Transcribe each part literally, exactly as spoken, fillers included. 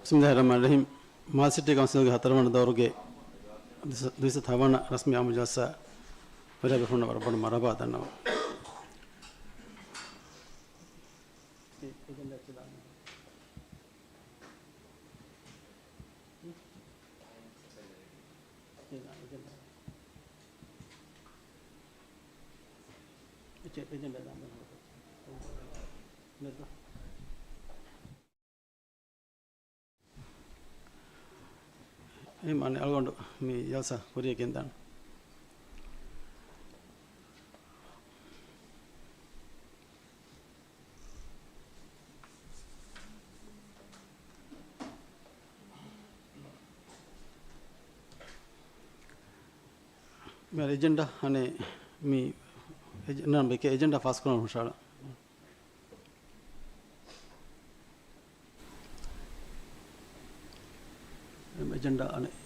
ބިސްމިއްލާހިއްރަޙްމާނިއްރަޙީމް. މާލެ ސިޓީ ކައުންސިލްގެ ހަތަރުވަނަ ދައުރުގެ ދުވިސަ-، ދުވިސައްތަ ހަވަނަ ރަސްމީ އާއްމު ޖަލްސާ ފަރިޔާބެފުޅުންނަށް ވަރަށް ބޮޑަށް މަރުޙަބާ ދަންނަވަން. އެހެން އަޅުގަނޑު މި ޖަލްސާ ކުރިޔަށް ގެންދާނަން. މި އެޖެންޑާ އަނެއް މި އެޖެ-، ނާ، މި އެޖެންޑާ ފާސް ކުރަން ހުށަހަޅަން. އެޖެންޑާ އަނެއް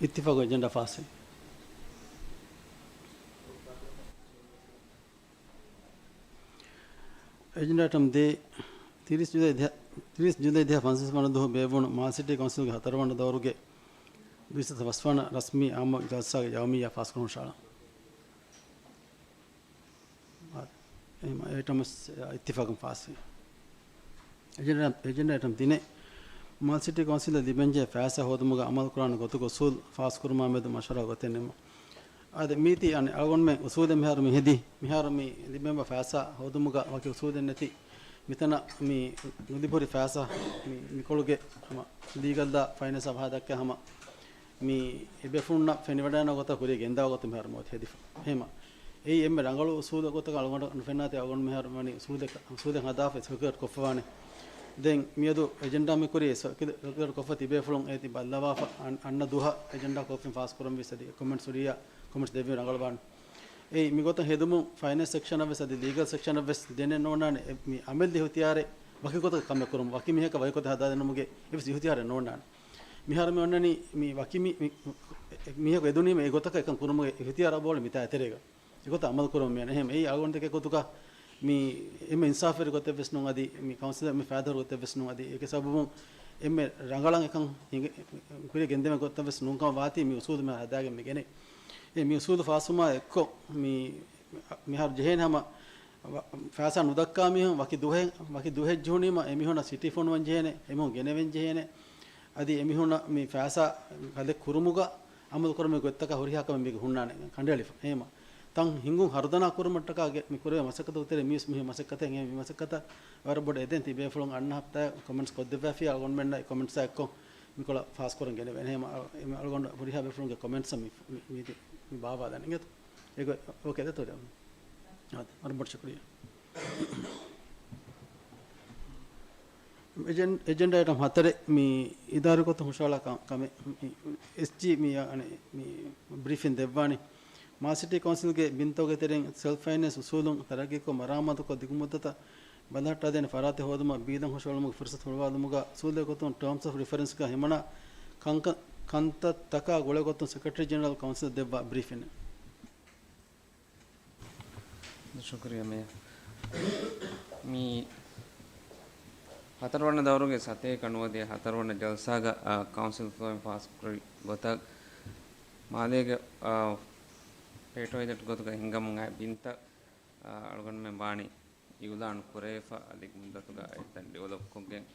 އިއްތިފާގު އެޖެންޑާ ފާސް. އެޖެންޑާ އައިޓަމް ދޭއް، ތިރީސް ޖުލައި ދިހަ-، ތިރީސް ޖުލައި ދެހާސް ފަންސަވީސް ވަނަ ދުވަހު ބޭއްވުނު މާލެ ސިޓީ ކައުންސިލްގެ ހަތަރުވަނަ ދައުރުގެ ދުވިސައްތަ ފަސްވަނަ ރަސްމީ އާއްމު ޖަލްސާގެ ޔައުމިއްޔާ ފާސްކުރަން ހުށަހަޅަން. އެހެން އައިޓަމް ވެސް އިއްތިފާގުން ފާސްވި. އެޖެންޑާ، އެޖެންޑާ އައިޓަމް ތިނެއް، މާލެ ސިޓީ ކައުންސިލަށް ލިބެންޖެހޭ ފައިސާ ހޯދުމުގަ އަމަލުކުރާނެ ގޮތުގެ އުސޫލު ފާސްކުރުމާ މެދު މަޝްވަރާ ގޮތެއް ނިންމުން. އާދެ، މީތި އަނެއް އަޅުގަނޑުމެން އުސޫލެއް މިހާރު މި ހެދީ، މިހާރު މި ލިބެންވާ ފައިސާ ހޯދުމުގަ ވަކި އުސޫލެއް ނެތި، މިތަނަށް މި ނުލިބިހުރި ފައިސާ މި، މިކޮޅުގެ ހަމަ ލީގަލްއާ ފައިނޭންސްއާ ބަހާ ދައްކާ ހަމަ މި އެބޭފުޅުންނަށް ފެނިވަޑައިގަންނަވާ ގޮތަށް ކުރިޔަށް ގެންދާ ގޮތަށް މިހާރު މި އޮތީ ހެދިފަ. އެހެމަ، އެއީ އެންމެ ރަނގަޅު އުސޫލެއް ގޮތަކަށް އަޅުގަނޑަށް ނުފެންނާތީ އަޅުގަނޑު މިހާރު ވަނީ އުސޫލެއް، އުސޫލެއް ހަދާފަ ސިކުއޭޓް ކޮށްފަވާނެ. ދެން މިއަދު އެޖެންޑާ މި ކުރީ ސިކުއޭޓް ކޮށްފަ ތިބޭފުޅުން އޭތި ބައްލަވާފަ އަން-، އަންނަ ދުވަހަށް އެޖެންޑާ ކޮށްފިން ފާސް ކުރަންވީސް އަދި ކޮމެންޓްސް ހުރިޔާ ކޮމެންޓްސް ދެއްވީ ރަނގަޅުވާނެ. އެއީ މިގޮތަށް ހެދުމުން ފައިނޭންސް ސެކްޝަނަށް ވެސް އަދި ލީގަލް ސެކްޝަނަށް ވެސް ދެނެއް ނޯންނާނެ. އެ، މި އަމިއްލަ އިހުތިޔާރެއް ވަކި ގޮތަކަށް ކަމެއް ކުރުމަށް، ވަކި މީހަކަށް ވަކި ގޮތެއް ހަދާދިނުމުގެ އެއްވެސް އިހުތިޔާރެއް ނޯންނާނެ. މިހާރު މި އޮންނަނީ މި ވަކި މި-، މި-، މީހަކު އެދުނީމަ އެ ގޮތަކަށް އެކަން ކުރުމުގެ އިހުތިޔާރު އަބައޮޅި މިތާ އެތެރޭގަ. އެގޮތަށް އަމަލު ކުރަމުން މިއަންނަނީ. އެހެން އެއީ އަޅުގަނޑު ދެކޭ ގޮތުގަ މި އެންމެ އިންސާފުވެރި ގޮތެއް ވެސް ނޫން އަދި މި ކައުންސިލަށް އެންމެ ފައިދާހުރި ގޮތެއް ވެސް ނޫން އަދި އޭގެ ސަބަބުން އެންމެ ރަނގަޅަށް އެކަން ހިނގ-، ކުރިޔަށް ގެންދެވޭ ގޮތަށް ވެސް ނޫންކަމަށް ވާތީ މި އުސޫލު މި ހަދާގެން މި ގެނައީ. އެ މި އުސޫލު ފާސްވުމާ އެއްކޮށް މި މިހާރު ޖެހޭނެ ހަމަ ފައިސާ ނުދައްކާ މީހުން ވަކި ދުވަހެއް، ވަކި ދުވަހެއް ޖެހުނީމަ އެމީހުންނަށް ސިޓީ ފޮނުވަން ޖެހޭނެ، އެމީހުން ގެނެވެން ޖެހޭނެ. އަދި އެމީހުންނަށް މި ފައިސާ ކަލެކްޓް ކުރުމުގަ އަމަލު ކުރުމުގެ ގޮތްތަކާ ހުރިހާ ކަމެއް މީގެ ހުންނާނެ ކަނޑައެޅިފަ. އެހެމަ ތަން ހިނގުން ހަރުދަނާ ކުރުމަށްޓަކާ މި ކުރެވޭ މަސައްކަތުގެ ތެރޭ މީސް މި މަސައްކަތެއް އެ މި މަސައްކަތަށް ވަރަށް ބޮޑަށް އެދެން ތިބޭފުޅުން އަންނަ ހަފްތާއެއް ކޮމެންޓްސް ކޮށްދެއްވާފި އަޅުގަނޑުމެންނަށް އެ ކޮމެންޓްސާ އެއްކޮށް މިކޮޅަށް ފާސްކުރަން ގެނެވޭނެ. އެހެމަ އަޅު-، އެމަ އަޅުގަނޑު ހުރިހާ ބޭފުޅުންގެ ކޮމެންޓްސް މި، މި، މި، މި ބާވާލަން އިނގޭތޯ. އެގޮތް އޯކޭ ދެތޯ. އާދެ، ވަރަށް ބޮޑަށް ޝުކުރިއްޔާ. އެޖެން-، އެޖެންޑާ އައިޓަމް ހަތަރެއް މި އިދާރީ ގޮތުން ހުށަހަޅާ ކަ-، ކަމެއް މި އެސްޖީ މި އަނެއް މި ބްރީފިން ދެއްވާނީ. މާލެ ސިޓީ ކައުންސިލްގެ ބިންތަކުގެ ތެރެއިން ސެލްފް ފައިނޭންސް އުސޫލުން ތަރައްގީކޮށް މަރާމާތުކޮށް ދިގުމުއްދަތަށް ބަލަހައްޓާދޭނެ ފަރާތެއް ހޯދުމަށް ބީދަން ހުށަހެޅުމުގެ ފުރުސަތު ހުޅުވާލުމުގަ އުސޫލެއް ގޮތުން ޓާމްސް އޮފް ރެފަރެންސްގަ ހިމަނާ ކަންކަ-، ކަންތައްތަކާ ގުޅޭ ގޮތުން ސެކްރެޓަރީ ޖެނެރަލް ކައުންސިލަށް ދެއްވާ ބްރީފިން. ޝުކުރިއްޔާ މޭޔަރ. މި ހަތަރުވަނަ ދައުރުގެ ސަތޭކަ ނުވަދިހަ ހަތަރުވަނަ ޖަލްސާގަ، އާ، ކައުންސިލް ފްލޯއިން ފާސްކުރި ގޮތަށް މާލޭގެ، އާ، ޕޭޓޯ އިލެޓް ގޮތުގަ ހިނގަމުން އައި ބިންތައް، އާ، އަޅުގަނޑުމެން ވާނީ އިއުލާނު ކުރެވިފަ އަދި މުއްދަތުގަ އެތަން ޑިވެލޮޕް ކޮށްގެން،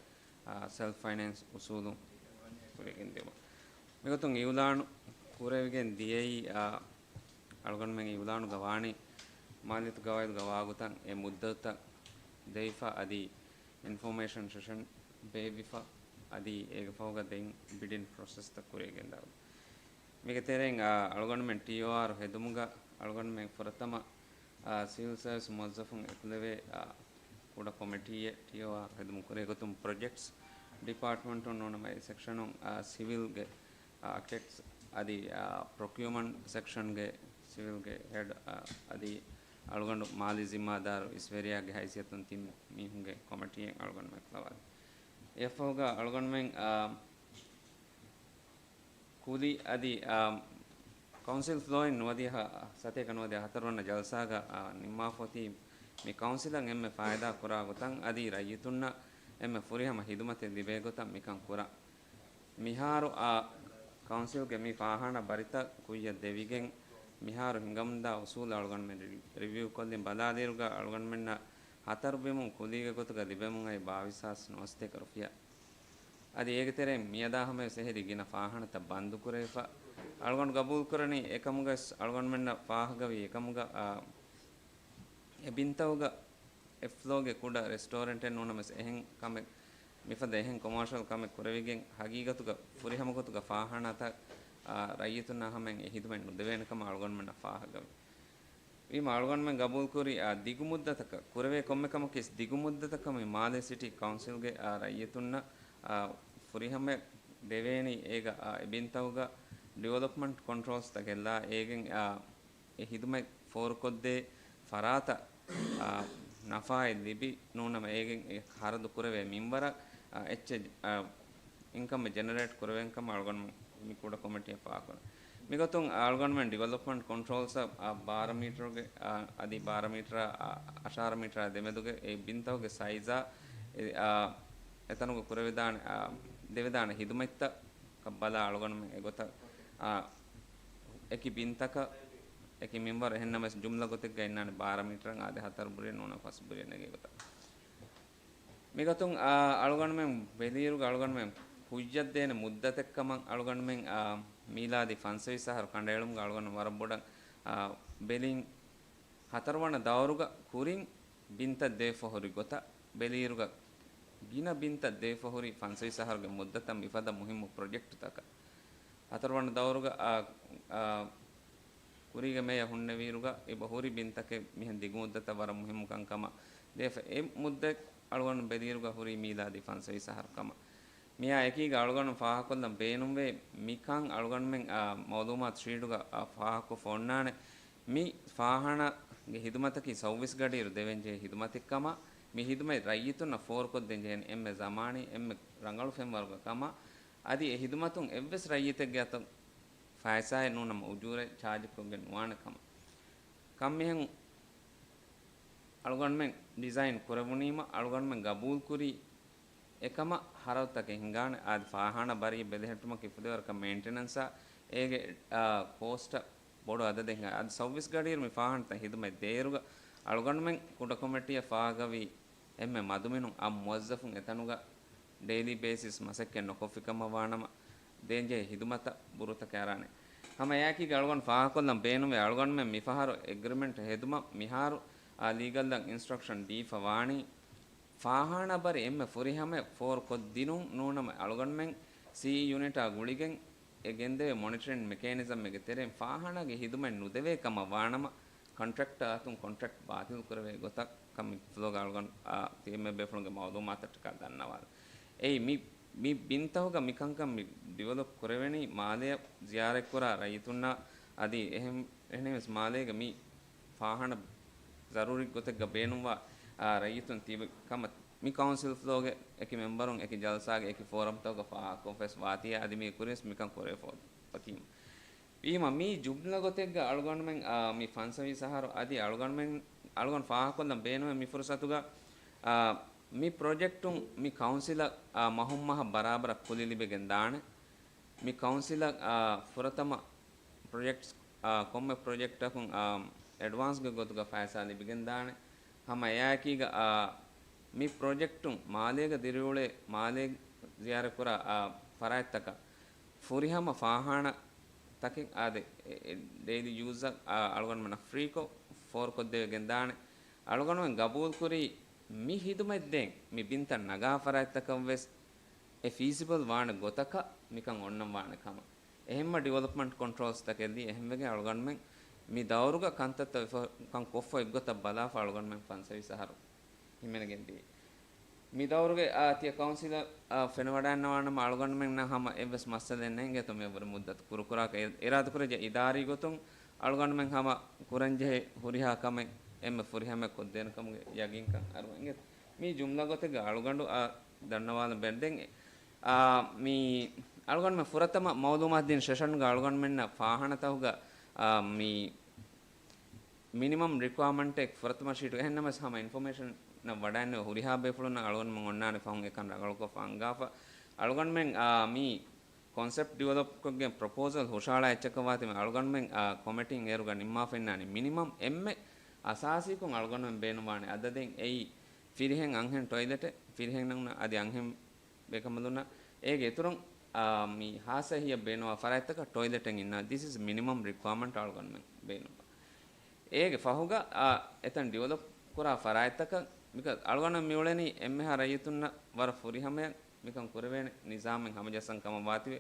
އާ، ސެލްފް ފައިނޭންސް އުސޫލުން ކުރިގެން ދިޔުމަށް. މިގޮތުން އިއުލާނު ކުރެވިގެން ދިޔައީ، އާ، އަޅުގަނޑުމެން އިއުލާނުގަ ވާނީ މާލިޔަތު ގަވާއިދުގަ ވާގޮތަށް އެ މުއްދަތުތައް ދެވިފަ އަދި އިންފޮމޭޝަން ސެޝަން ބޭއްވިފަ އަދި އޭގެ ފަހުގަ ދެން ބިޑިން ޕްރޮސެސްތައް ކުރިއަށް ގެންދާ. މީގެ ތެރެއިން، އާ، އަޅުގަނޑުމެން ޓީއޯއާރު ހެދުމުގަ އަޅުގަނޑުމެން ފުރަތަމަ، އާ، ސިވިލް ސަރވިސް މުވައްޒަފުން އެކުލެވޭ، އާ، ކުޑަ ކޮމިޓީއެއް ޓީއޯއާރު ހެދުމުން ކުރޭ ގޮތުން ޕްރޮޖެކްޓްސް ޑިޕާޓްމަންޓުން ނޫނަމަ އެ ސެކްޝަނުން، އާ، ސިވިލްގެ، އާ، އާކިޓެކްޓްސް އަދި، އާ، ޕްރޮކިއުމަންޓް ސެކްޝަންގެ ސިވިލްގެ ހެޑް، އާ، އަދި އަޅުގަނޑު މާލީ ޒިންމާދާރު އިސްވެރިޔާގެ ހައިސިއްޔަތުން ތިން މީހުންގެ ކޮމިޓީއެއް އަޅުގަނޑުމެން ލަވާލި. އެއަށްފަހުގަ އަޅުގަނޑުމެން، އާ، ކުލި އަދި، އާ، ކައުންސިލް ފްލޯއިން ނުވަދިހަ، ސަތޭކަ ނުވަދިހަ ހަތަރުވަނަ ޖަލްސާގަ، އާ، ނިންމާފަ އޮތީ މި ކައުންސިލަށް އެންމެ ފާއިދާ ކުރާ ގޮތަށް އަދި ރައްޔިތުންނަށް އެންމެ ފުރިހަމަ ހިދުމަތެއް ލިބޭ ގޮތަށް މިކަން ކުރާ. މިހާރު އާ ކައުންސިލްގެ މި ފާހާނާ ބަރިތައް ކުއްޔަށް ދެވިގެން، މިހާރު ހިނގަމުންދާ އުސޫލު އަޅުގަނޑުމެން ރި-، ރިވިއު ކޮށްލިން ބަލާލިއިރުގަ އަޅުގަނޑުމެންނަށް ހަތަރު ބިމުން ކުލީގެ ގޮތުގަ ލިބެމުން އައި ބާވީސް ހާސް ނުވަސަތޭކަ ރުފިޔާ. އަދި އޭގެ ތެރެއިން މިއަދާ ހަމަވެސް އެހެރީ ގިނަ ފާހާނަތައް ބަންދު ކުރެވިފަ. އަޅުގަނޑު ގަބޫލު ކުރަނީ އެކަމުގަވެސް އަޅުގަނޑުމެންނަށް ފާހަގަވި އެކަމުގަ، އާ، އެ ބިންތަކުގަ އެއް ފްލޯގެ ކުޑަ ރެސްޓޯރެންޓެއް ނޫނަމަސް އެހެން ކަމެއް، މިފަދަ އެހެން ކޮމާޝަލް ކަމެއް ކުރެވިގެން، ހަގީގަތުގަ ފުރިހަމަ ގޮތުގަ ފާހާނާތައް، އާ، ރައްޔިތުންނާ ހަމައިން އެ ހިދުމަތް ނުދެވޭނެ ކަމަށް އަޅުގަނޑުމެންނަށް ފާހަގަވި. ވީމަ އަޅުގަނޑުމެން ގަބޫލުކުރި، އާ، ދިގު މުއްދަތަކަށް، ކުރެވޭ ކޮންމެ ކަމަކީ ދިގު މުއްދަތަކަށް މި މާލޭ ސިޓީ ކައުންސިލްގެ، އާ، ރައްޔިތުންނަށް، އާ، ފުރިހަމަ ދެވޭނީ އޭގަ، އާ، އެ ބިންތަކުގަ ޑިވެލޮޕްމަންޓް ކޮންޓްރޯލްސްތަކެއްލާ އޭގެން، އާ، އެ ހިދުމަތް ފޯރުކޮށްދޭ ފަރާތަށް، އާ، ނަފާއެއް ލިބި ނޫނަމަ އޭގެން އެ ޚަރަދު ކުރެވޭ މިންވަރަށް، އާ، އެއްޗެއް، އާ، އިންކަމެއް ޖެނެރޭޓް ކުރެވޭން ކަމަށް އަޅުގަނޑު މި ކުޑަ ކޮމިޓީއަށް ފާހަގަކުރަން. މިގޮތުން އަޅުގަނޑުމެން ޑިވެލޮޕްމަންޓް ކޮންޓްރޯލްސް، އާ، ބާރަ މީޓަރުގެ، އާ، އަދި ބާރަ މީޓަރާ، އާ، އަށާރަ މީޓަރާ ދެމެދުގެ އެ ބިންތަކުގެ ސައިޒާ، އެ، އާ، އެތަނުގަ ކުރެވިދާނެ، އާ، ދެވިދާނެ ހިދުމަތްތައް ބަލާ އަޅުގަނޑުމެން އެގޮތަށް، އާ، އެކި ބިންތަކަށް އެކި މިންވަރު އެހެންނަމަވެސް ޖުމްލަ ގޮތެއްގަ އިންނާނެ ބާރަ މީޓަރަށް އާދެ ހަތަރު ބުރިއެއް ނޫނަ ފަސް ބުރިއެއް ނެގޭ ގޮތަށް. މިގޮތުން، އާ، އަޅުގަނޑުމެން ބެލިއިރުގަ އަޅުގަނޑުމެން ކުއްޔަށްދޭނެ މުއްދަތެއްކަމަށް އަޅުގަނޑުމެން، އާ، މީލާދީ ފަންސަވީސް އަހަރު ކަނޑައެޅުމުގަ އަޅުގަނޑު ވަރަށް ބޮޑަށް، އާ، ބެލިން ހަތަރުވަނަ ދައުރުގަ ކުރިން ބިންތައް ދެވިފަ ހުރި ގޮތަށް ބެލިއިރުގަ ގިނަ ބިންތައް ދެވިފަ ހުރި ފަންސަވީސް އަހަރުގެ މުއްދަތަށް މިފަދަ މުހިއްމު ޕްރޮޖެކްޓްތަކަށް. ހަތަރުވަނަ ދައުރުގަ، އާ، އާ، ކުރީގެ މޭޔަ ހުންނެވިއިރުގަ އެބަ ހުރި ބިންތަކެއް މިހެން ދިގު މުއްދަތަށް ވަރަށް މުހިއްމު ކަންކަމަށް ދެވިފަ. އެ މުއްދަތް އަޅުގަނޑު ބެލިއިރުގަ ހުރީ މީލާދީ ފަންސަވީސް އަހަރު ކަމަށް. މިއާ އެކީގަ އަޅުގަނޑު ފާހަގަކޮށްލަން ބޭނުންވޭ މިކަން އަޅުގަނޑުމެން، އާ، މައުލޫމާތު ޝީޓުގަ، އާ، ފާހަގަކޮށްފަ އޮންނާނެ. މި ފާހާނާގެ ހިދުމަތަކީ ސައުވީސް ގަޑިއިރު ދެވެންޖެހޭ ހިދުމަތެއްކަމަށް، މި ހިދުމަތް ރައްޔިތުންނަށް ފޯރުކޮށްދޭންޖެހޭނެ އެންމެ ޒަމާނީ، އެންމެ ރަނގަޅު ފެންވަރުގަ ކަމަށް، އަދި އެ ހިދުމަތުން އެއްވެސް ރައްޔިތެއްގެ އަތުން ފައިސާއެއް ނޫނަމަ އުޖޫރައެއް ޗާޖިކޮށްގެން ނުވާނެ ކަމަށް. ކަންމިހެން އަޅުގަނޑުމެން ޑިޒައިން ކުރެވުނީމަ އަޅުގަނޑުމެން ގަބޫލުކުރީ އެކަމަށް ހަރަދުތަކެއް ހިނގާނެ. އާދެ، ފާހާނާ ބަރީ ބެލެހެއްޓުމަކީ ފުދޭވަރަކަށް މެއިންޓެނަންސާ އޭގެ، އާ، ކޯސްޓަށް ބޮޑު އަދަދެއް ހިނގާ. އަދި ސައުވީސް ގަޑިއިރު މި ފާހާނާތައް ހިދުމަތް ދޭއިރުގަ އަޅުގަނޑުމެން ކުޑަ ކޮމިޓީއަށް ފާހަގަވީ އެންމެ މަދުމިނުން އާ މުވައްޒަފުން އެތަނުގަ ޑެއިލީ ބޭސިސް މަސައްކަތް ނުކޮށްފިކަމަށް ވާނަމަ، ދޭންޖެހޭ ހިދުމަތަށް ބުރޫތަކެއް އަރާނެ. ހަމަ އެއާއެކީގަ އަޅުގަނޑު ފާހަގަކޮށްލަން ބޭނުންވޭ، އަޅުގަނޑުމެން މިފަހަރު އެގްރިމެންޓް ހެދުމަށް މިހާރު އާ ލީގަލްއަށް އިންސްޓްރަކްޝަން ދީފަ ވާނީ، ފާހާނާ ބަރި އެންމެ ފުރިހަމަޔަށް ފޯރުކޮށްދިނުން ނޫނަމަ، އަޅުގަނޑުމެން ސީއީ ޔުނިޓާ ގުޅިގެން އެ ގެންދެވޭ މޮނިޓަރިން މެކޭނިޒަމްއެއްގެ ތެރެއިން ފާހާނާގެ ހިދުމަތް ނުދެވޭ ކަމަށް ވާނަމަ، ކޮންޓްރެކްޓާ އަތުން ކޮންޓްރެކްޓް ބާތިލް ކުރެވޭ ގޮތަށް ކަން މި ފްލޯގަ އަޅުގަނޑު، އާ، ތި އެމްއޭ ބޭފުޅުންގެ މައުލޫމާތަށްޓަކާ ދަންނަވާލަން. އެއީ މި، މި ބިންތަކުގަ މިކަންކަން މި ޑިވެލޮޕް ކުރެވެނީ މާލެއަށް ޒިޔާރަތްކުރާ ރައްޔިތުންނާ އަދި އެހެން، އެހެނެސް މާލޭގެ މި ފާހާނާ ޒަރޫރީ ގޮތެއްގަ ބޭނުންވާ، އާ، ރައްޔިތުން ތިބި ކަމަށް މި ކައުންސިލް ފްލޯގެ އެކި މެމްބަރުން އެކި ޖަލްސާގެ އެކި ފޯރަމްތަކުގަ ފާހަގަކޮށްފަވެސް ވާތީ އަދި މީ ކުރިންސް މިކަން ކުރެވިފަ އޮތީމަ. ވީމަ މީ ޖުމްލަ ގޮތެއްގަ އަޅުގަނޑުމެން، އާ، މި ފަންސަވީސް އަހަރު އަދި އަޅުގަނޑުމެން، އަޅުގަނޑު ފާހަގަކޮށްލަން ބޭނުމޭ މި ފުރުސަތުގަ، އާ، މި ޕްރޮޖެކްޓުން މި ކައުންސިލަށް، އާ، މަހުން މަހަށް ބަރާބަރަށް ކުލި ލިބިގެން ދާނެ. މި ކައުންސިލަށް، އާ، ފުރަތަމަ ޕްރޮޖެކްޓްސް، އާ، ކޮންމެ ޕްރޮޖެކްޓަކުން، އާ، އެޑްވާންސްގެ ގޮތުގަ ފައިސާ ލިބިގެންދާނެ. ހަމަ އެއާއެކީގަ، އާ، މި ޕްރޮޖެކްޓުން މާލޭގަ ދިރިއުޅޭ މާލޭ ޒިޔާރަތްކުރާ، އާ، ފަރާތްތަކަށް ފުރިހަމަ ފާހާނާ ތަކެއް އާދެ، އެ، އެ، ޑެއިލީ ޔޫޒަށް، އާ، އަޅުގަނޑުމެންނަށް ފްރީކޮށް ފޯރުކޮށްދެވިގެންދާނެ. އަޅުގަނޑުމެން ގަބޫލުކުރީ މި ހިދުމަތްދޭން މި ބިންތައް ނަގާ ފަރާތްތަކަށްވެސް އެ ފީސިބަލް ވާނެ ގޮތަކަށް މިކަން އޮންނަން ވާނެ ކަމަށް. އެހެންމަ ޑިވެލޮޕްމަންޓް ކޮންޓްރޯލްސްތަކެއްލީ އެހެންވެގެން އަޅުގަނޑުމެން މި ދައުރުގަ ކަންތައްތައް ވެފަ ކަން ކޮށްފަ އެއްގޮތަށް ބަލާފަ އަޅުގަނޑުމެން ފަންސަވީސް އަހަރު ހިމެނިގެންދިޔަ. މި ދައުރުގެ، އާ، ތިޔަ ކައުންސިލަށް، އާ، ފެނިވަޑައިންނަވާނަމަ އަޅުގަނޑުމެންނަށް ހަމަ އެއްވެސް މައްސަލައެއް ނެތް އިނގޭތޯ މިއަށްވުރެ މުއްދަތު ކުރުކުރާކަށް އި-، އިރާދަކުރެއްޖެ އިދާރީ ގޮތުން އަޅުގަނޑުމެން ހަމަ ކުރަންޖެހޭ ހުރިހާ ކަމެއް އެންމެ ފުރިހަމައަށް ކޮށްދޭނެ ކަމުގެ ޔަގީންކަން އަރުވަން އިނގޭތޯ. މީ ޖުމްލަ ގޮތެއްގަ އަޅުގަނޑު، އާ، ދަންނަވާލަން ބޭނުން. ދެން، އާ، މީ އަޅުގަނޑުމެން ފުރަތަމަ މައުލޫމާތު ދިން ސެޝަންގަ އަޅުގަނޑުމެންނަށް ފާހާނާތަކުގަ، އާ، މީ މިނިމަމް ރިކުއަރމަންޓެއް ފުރަތަމަ ޝީޓު އެހެންނަމަވެސް ހަމަ އިންފޮމޭޝަން ނަށް ވަޑައިން ހުރިހާ ބޭފުޅުންނަށް އަޅުގަނޑުމެން އޮންނާނެ ފަހުން އެކަން ރަނގަޅުކޮށްފަ ހަންގާފަ. އަޅުގަނޑުމެން، އާ، މި ކޮންސެޕްޓް ޑިވެލޮޕްކޮށްގެން ޕްރޮޕޯސަލް ހުށަހަޅާ އެއްޗަކަށް ވާތީމަ އަޅުގަނޑުމެން، އާ، ކޮމެޓީން އޭރުގަ ނިންމާފަ އިންނާނީ މިނިމަމް އެންމެ އަސާސީކޮށް އަޅުގަނޑުމެން ބޭނުންވާނެ އަދަދެއް އެއީ ފިރިހެން އަންހެން ޓޮއިލެޓެއް، ފިރިހެންނަށް އަދި އަންހެން ބޭކަނބަލުންނަށް އޭގެ އިތުރުން، އާ، މި ހާއްސަ އެހީއަށް ބޭނުންވާ ފަރާތްތަކަށް ޓޮއިލެޓެއް އިންނާ. ދިސް އިޒް މިނިމަމް ރިކުއަރމަންޓް އަޅުގަނޑުމެން ބޭނުންވާ. އޭގެ ފަހުގަ، އާ، އެތަން ޑިވެލޮޕް ކުރާ ފަރާތްތަކަށް މިކަ އަޅުގަނޑަށް މިއުޅެނީ އެންމެހާ ރައްޔިތުންނަށް ވަރަށް ފުރިހަމަޔަށް މިކަން ކުރެވޭނެ ނިޒާމެއް ހަމަޖައްސަން ކަމަށް ވާތީވެ،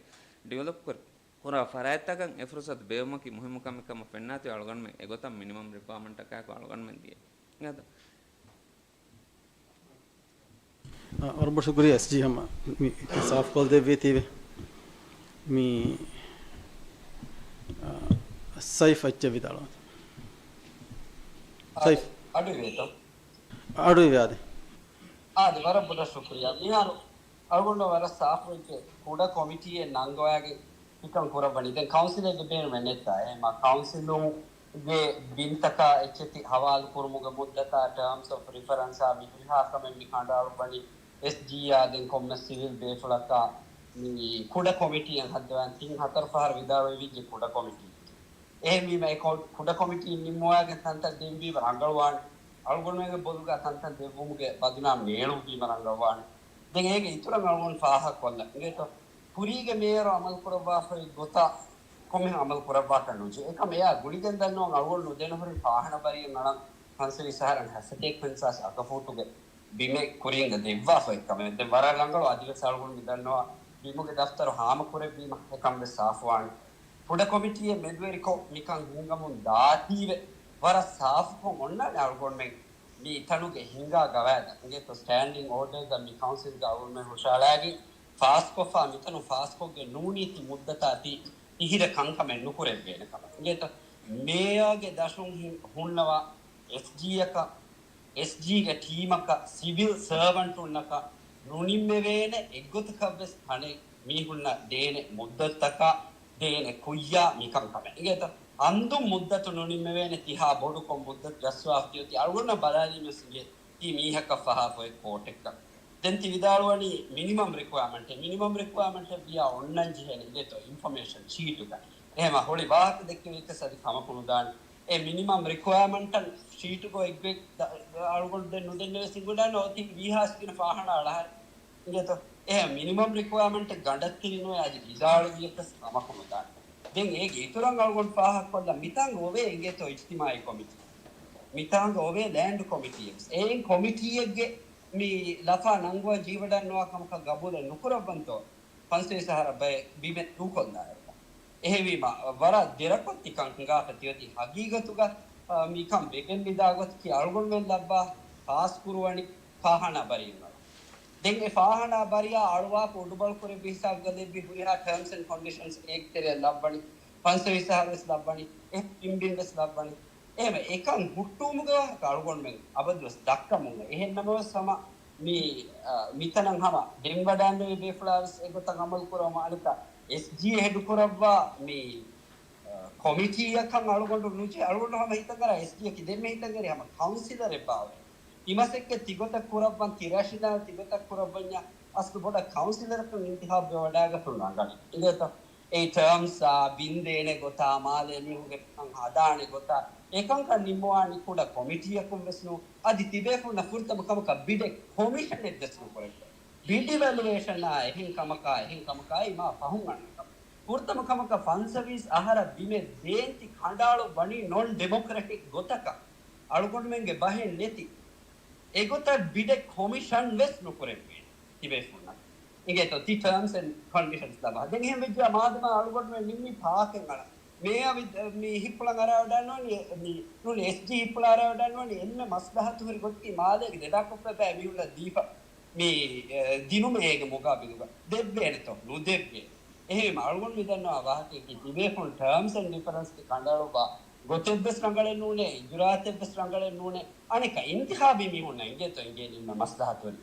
ޑިވެލޮޕް ކުރ-، ކުރާ ފަރާތްތަކަށް އެ ފުރުސަތު ބޭއްވުމަކީ މުހިއްމު ކަމެއް ކަމަށް ފެންނާތީ އަޅުގަނޑުމެން އެގޮތަށް މިނިމަމް ރިކުއަރމަންޓަކާއެކު އަޅުގަނޑުމެން ދިޔަ. އާ، ވަރަށް ބޮޑަށް ޝުކުރިއްޔާ އެސްޖީ ހަމަ މި ސާފުކޮށް ދެއްވީތީވެ. މި، އާ، ސައިފް އެއްޗެއް ވިދާޅުވާތި. ސައިފް. އަޑު، އަޑު އިވޭތޯ؟ އަޑު އިވޭ އާދެ. އާދެ، ވަރަށް ބޮޑަށް ޝުކުރިއްޔާ. މިހާރު އަޅުގަނޑު ވަރަށް ސާފު އެއްޗެއް ކުޑަ ކޮމިޓީއެއް ނަންގަވައިގެން މިކަން ކުރައްވަނީ. ދެން ކައުންސިލެއްގެ ބޭނުމެއް ނެތްތާ؟ އެހެމަ ކައުންސިލުންގެ ބިންތަކާ އެއްޗެތި ހަވާލު ކުރުމުގެ މުއްދަތާ، ޓާމްސް އޮފް ރިފަރެންސާ މި ހުރިހާ ކަމެއް މި ކަނޑައަޅުއްވަނީ އެސްޖީއާ ދެން ކޮންމެސް ސިވިލް ބޭފުޅަކާ މި ކުޑަ ކޮމިޓީއެއް ހައްދަވާން. ތިން ހަތަރު ފަހަރު ވިދާޅުވެވިއްޖެ ކުޑަ ކޮމިޓީ. އެހެންވީމަ އެ ކޮ-، ކުޑަ ކޮމިޓީ ނިންމުވާގެން ތަންތަން ދެއްވީމަ ރަނގަޅުވާނެ. އަޅުގަނޑުމެންގެ ބޮލުގަ ތަންތަން ދެއްވުމުގެ ބަދުނާމް ނޭޅު ވީމަ ރަނގަޅުވާނެ. ދެން އޭގެ އިތުރަށް އަޅުގަނޑު ފާހަގަކޮށްލަން އިނގޭތޯ. ކުރީގެ މޭޔަރު އަމަލުކުރައްވާފައި ގޮތަށް ކޮންމެހެން އަމަލު ކުރައްވާކަށް ނުޖެހޭ. އެކަމް އެއާ ގުޅިގެން ދަންނަވަން އަޅުގަނޑު ނުދެނަހުރި ފާހަނަ ބަރިއަށް އަޅަން ފަންސަވީސް އަހަރަށް ހަސަތޭކަ ފެންސާސް އަކަފޫޓުގެ ބިމެއް ކުރިން ދެއްވާފައި ކަމެއް. ދެން ވަރަށް ރަނގަޅު އަދިވެސް އަޅުގަނޑު މި ދަންނަވާ ބިމުގެ ދަފްތަރު ހާމަ ކުރެއްވީމަ އެކަން ވެސް ސާފުވާނެ. ކުޑަ ކޮމިޓީއެއް މެދުވެރިކޮށް މިކަން ހިންގަމުން ދާތީވެ ވަރަށް ސާފުކޮށް އޮންނާނެ އަޅުގަނޑުމެން މި ތަނުގެ ހިނގާ ގަވާއިދަށް. އިނގޭތޯ ސްޓޭންޑިން އޯޑަރ ދަ މި ކައުންސިލްގަ އަޅުގަނޑުމެން ހުށަހަޅާގެން ފާސްކޮށްފާ މިތަނު ފާސްކޮށްގެން ނޫނީ ތި މުއްދަތާ ތި ތިހިރަ ކަންކަމެއް ނުކުރެއްވޭނެ ކަމަށް. އިނގޭތޯ މޭޔާގެ ދަށުން ހި-، ހުންނަވާ އެސްޖީއަކަށް އެސްޖީގެ ޓީމަކަށް ސިވިލް ސަރވަންޓުންނަކަށް ނުނިންމެވޭނެ އެއްގޮތަކަށްވެސް އަނެއް މީހުންނަށް ދޭނެ މުއްދަތުތަކާ ދޭނެ ކުއްޔާ މިކަންކަމެއް. އިނގޭތަ؟ އަންދުން މުއްދަތު ނުނިންމެވޭނެ ތިހާ ބޮޑުކޮށް މުއްދަތު ޖައްސާފަ ތިއޮތީ އަޅުގަނޑަށް ބަލާލީމަސް އިނގޭ ތީ މީހަކަށް ފަހާފަ އޮތް ކޯޓެއްކަން. ދެން ތި ވިދާޅުވަނީ މިނިމަމް ރިކުއަރމަންޓެއް. މިނިމަމް ރިކުއަރމަންޓެއް ވިޔާ އޮންނަން ޖެހޭނެ އިނގޭތޯ އިންފޮމޭޝަން ޝީޓުގަ. އެހެމަ ހޮޅި ވާހަކަ ދެއްކެވިއްކަސް އަދި ކަމަކު ނުދާނެ. އެ މިނިމަމް ރިކުއަރމަންޓަށް ޝީޓުގަ އެއްގޮތް ދަ-، އަޅުގަނޑު ދެން ނުދެންނެވެސް ހިނގުނާނެ އޮތީ ވީހާސް ގިނަ ފާހަނާ އަޅަހަރެ. އިނގޭތޯ؟ އެހެން މިނިމަމް ރިކުއަރމަންޓެއް ގަނޑަށް ތިރިނުވެ އަދި ވިދާޅުވިޔަކަސް ކަމަކު ނުދާނެ. ދެން އޭގެ އިތުރަށް އަޅުގަނޑު ފާހަގަކޮށްލަން މިތާނގަ އޮވޭ އިނގޭތޯ އިޖްތިމާއީ ކޮމިޓީ. މިތާނގަ އޮވޭ ލޭންޑް ކޮމިޓީއެއް. އެއިން ކޮމިޓީއެއްގެ މި ލަފާ ނަންގުވަން ޖީވަޑަންނަވާ ކަމަކަށް ގަބޫލެއް ނުކުރައްވަންތޯ؟ ފަންސަވީސް އަހަރަށް ބައެއް ބިމެއް ދޫކޮށްލާއިރު. އެހެންވީމަ، ވަރަށް ދެރަކޮށް ތިކަން ހިނގާފަ ތިއޮތީ ހަގީގަތުގަ، އާ، މިކަން ވެގެން ވިދާ ގޮތަކީ އަޅުގަނޑުމެން ލައްވާ ފާސްކުރުވަނީ ފާހަނާ ބަރީން އަޅު. ދެން އެ ފާހަނާ ބަރިއާ އަޅުވާފަ އުޑުބަޅު ކުރެއްވި ހިސާބުގަ ލެއްވި ހުރިހާ ޓާމްސް އެންޑް ކޮންޑިޝަންސް އޭގެ ތެރެއަށް ލައްވަނީ، ފަންސަވީސް އަހަރު ވެސް ލައްވަނީ، އެ ތިން ބިން ވެސް ލައްވަނީ. އެހެންވެ، އެކަން ހުއްޓުވުމުގެ ވާހަކަ އަޅުގަނޑުމެން އަބަދުވެސް ދައްކަމުން. އެހެން ނަމަވެސް ހަމަ މި، އަ، މިތަނަށް ހަމަ ދެން ވަޑައިންނެވި ބޭފުޅާވެސް އެގޮތަށް އަމަލު ކުރަމު އަނެކާ އެސްޖީ ހެޑުކުރައްވާ މި، އަ، ކޮމިޓީއަކަށް އަޅުގަނޑު ނުޖެހޭ. އަޅުގަނޑު ހަމަ ހިތަށް އަރާ އެސްޖީއަކީ ދެންމެ ހިތަށް އެރި ހަމަ ކައުންސިލަރެއް ބާވައި. ތިމަސައްކަތް ތިގޮތަށް ކުރައްވަން، ތި ރޭޝަނަލް ތިގޮތަށް ކުރައްވަންޏާ އަސްލު ބޮޑަށް ކައުންސިލަރަކަށް އިންތިހާބު ވެވަޑައިގަތުން ރަނގަޅީ. އިނގޭތަ؟ އެ ޓާމްސްއާ، ބިން ދޭނެ ގޮތާ، މާލޭ މީހުންގެ ކަން ހަދާނެ ގޮތާ، އެކަންކަން ނިންމުވާނީ ކުޑަ ކޮމިޓީއަކުން ވެސް ނޫން. އަދި ތިބޭފުޅުންނަށް ފުރަތަމަ ކަމަކަށް ބިޑެއް ކޮމިޝަނެއް ވެސް ނުކުރެއްވޭ. ބިޑް އިވެލުއޭޝަނާ އެހެން ކަމަކާ، އެހެން ކަމަކާއި މާ ފަހުން އަންނަ ކަމެއް. ފުރަތަމަ ކަމަކަށް ފަންސަވީސް އަހަރަށް ބިމެއް ދޭން ތި ކަނޑައަޅުއްވަނީ ނޮން ޑެމޮކްރެޓިކް ގޮތަކަށް. އަޅުގަނޑުމެންގެ ބަހެއް ނެތި. އެގޮތަށް ބިޑެއް ކޮމިޝަން ވެސް ނުކުރެއްވޭނެ ތިބޭފުޅުންނަށް. އިނގޭތޯ ތި ޓާމްސް އެންޑް ކޮންޑިޝަންސް ލަބާ. ދެން އެހެން ވެއްޖާ މާދަމާ އަޅުގަނޑުމެން ނިންމީ ޕާކެއް އަޅަން. މޭޔާ ވި-، މި ހިއްޕުޅަން އަރާވަޑަން ވަނީ، މި ނޫނީ އެސްޖީ ހިއްޕުޅަން އަރާވަޑަން ވަނީ އެންމެ މަސްލަހަތު ހުރި ގޮތަކީ މާލޭގެ ދެ ދާކޮށްފަ ބައި މީހުންނަށް ދީފަ މި، އެ، ދިނުމޭ އޭގެ މުގާބިލުގަ. ދެއްވޭނެތޯ؟ ނުދެއްވޭ. އެހެންވީމަ އަޅުގަނޑު މި ދަންނަވާ ވާހަކައަކީ ތިބޭފުޅުން ޓާމްސް އެންޑް ޑިފަރެންސް ތި ކަނޑައަޅުއްވާ ގޮތެއްވެސް ރަނގަޅެއް ނޫނޭ، އިޖުރާއަތެއްވެސް ރަނގަޅެއް ނޫނޭ. އަނެކަ އިންތިޚާބީ މީހުންނަށް އިނގޭތޯ އިނގޭނީ މަސްލަހަތު ހުރި.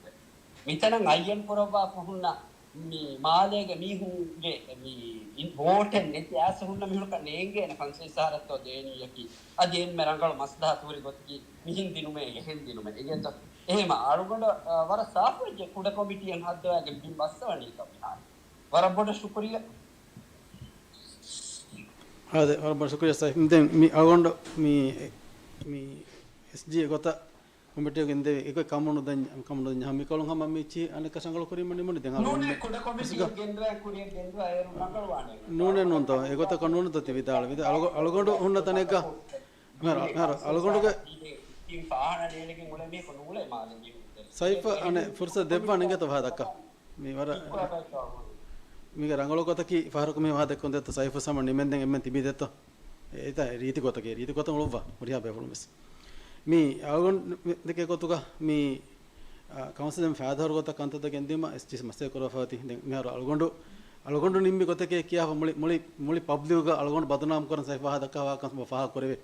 މިތަނަށް އައްޔަން ކުރައްވާފަ ހުންނަ މި މާލޭގެ މީހުންގެ މި ވޯޓެއް ނެތި އައިސް ހުންނަ މީހުންނަކަށް ނޭނގޭނެ ފަންސަވީސް އަހަރަށްތޯ ދޭނީއަކީ. އަދި އެންމެ ރަނގަޅު މަސްލަހަތު ހުރި ގޮތަކީ މިހެން ދިނުމޭ އެހެން ދިނުމޭ. އިނގޭތޯ؟ އެހެމަ އަޅުގަނޑަށް ވަރަށް ސާފުވެއްޖެ ކުޑަ ކޮމިޓީއެއް ހައްދަވާގެން ބިން ބައްސަވަނީކަން މިހާރު. ވަރަށް ބޮޑަށް ޝުކުރިއްޔާ. އާދެ، ވަރަށް ބޮޑަށް ޝުކުރިއްޔާ ސައިފް. ދެން މި އަޅުގަނޑު މި، މި އެސްޖީ ގޮތަށް ކޮމިޓީގެ އިންދެވި އެގޮތް ކަމުނުދަން، ކަމުނުދަން ހަމަ މިކޮޅުން ހަމަ މި ޗީ އަނެއްކަ ރަނގަޅު ކުރީމަ ނިމުނީ. ދެން ނޫނޭ ކުޑަ ކޮމިޓީއެއް ގެންދަވާ ކުރިއަށް ގެންދަވާ އޭރު ރަނގަޅުވާނެ. ނޫނޭ ނޫންތޯ، އެގޮތަކަށް ނޫންތޯ ތި ވިދާޅު ވިދާ އަޅުގަ-، އަޅުގަނޑު ހުންނަ ތަނެއްގަ މިހާރު، މިހާރު އަޅުގަނޑުގެ ތިން ފާހަނަ ނޭނގެގެން އުޅެނީ ނޫޅޭ މާލެ މީހުން. ސައިފަށް އަނެއް ފުރުސަތު ދެއްވާނެ އިނގޭތޯ ވާހަކަ ދައްކާ. މި ވަރަށް މީގެ ރަނގަޅު ގޮތަކީ ފަހަރަކު މި ވާހަކަ ދެއްކުން ދެއްތޯ ސައިފު ސަމަ ނިމެންދެން އެންމެން ތިބީ ދެއްތޯ. އެ އެތާ ރީތި ގޮތަކީ، ރީތި ގޮތަށް އުޅުއްވާ ހުރިހާ ބޭފުޅުން ވެސް. މި އަޅުގަނޑު ދެކޭ ގޮތުގަ މި، އާ، ކައުންސިލުން ފައިދާހުރި ގޮތަށް ކަންތައްތައް ގެންދިއުމަށް އެސްޖީސީ މަސައްކަތް ކުރައްވާފައި އޮތީ. ދެން މިހާރު އަޅުގަނޑު، އަޅުގަނޑު ނިންމި ގޮތެކޭ ކިޔާފަ މުޅި، މުޅި، މުޅި ޕަބްލިކުގަ އަޅުގަނޑު ބަދުނާމް ކުރަން ސައިފް ވާހަކަ ދައްކާ ވާހަކަ ފާހަގަ ކުރެވޭ.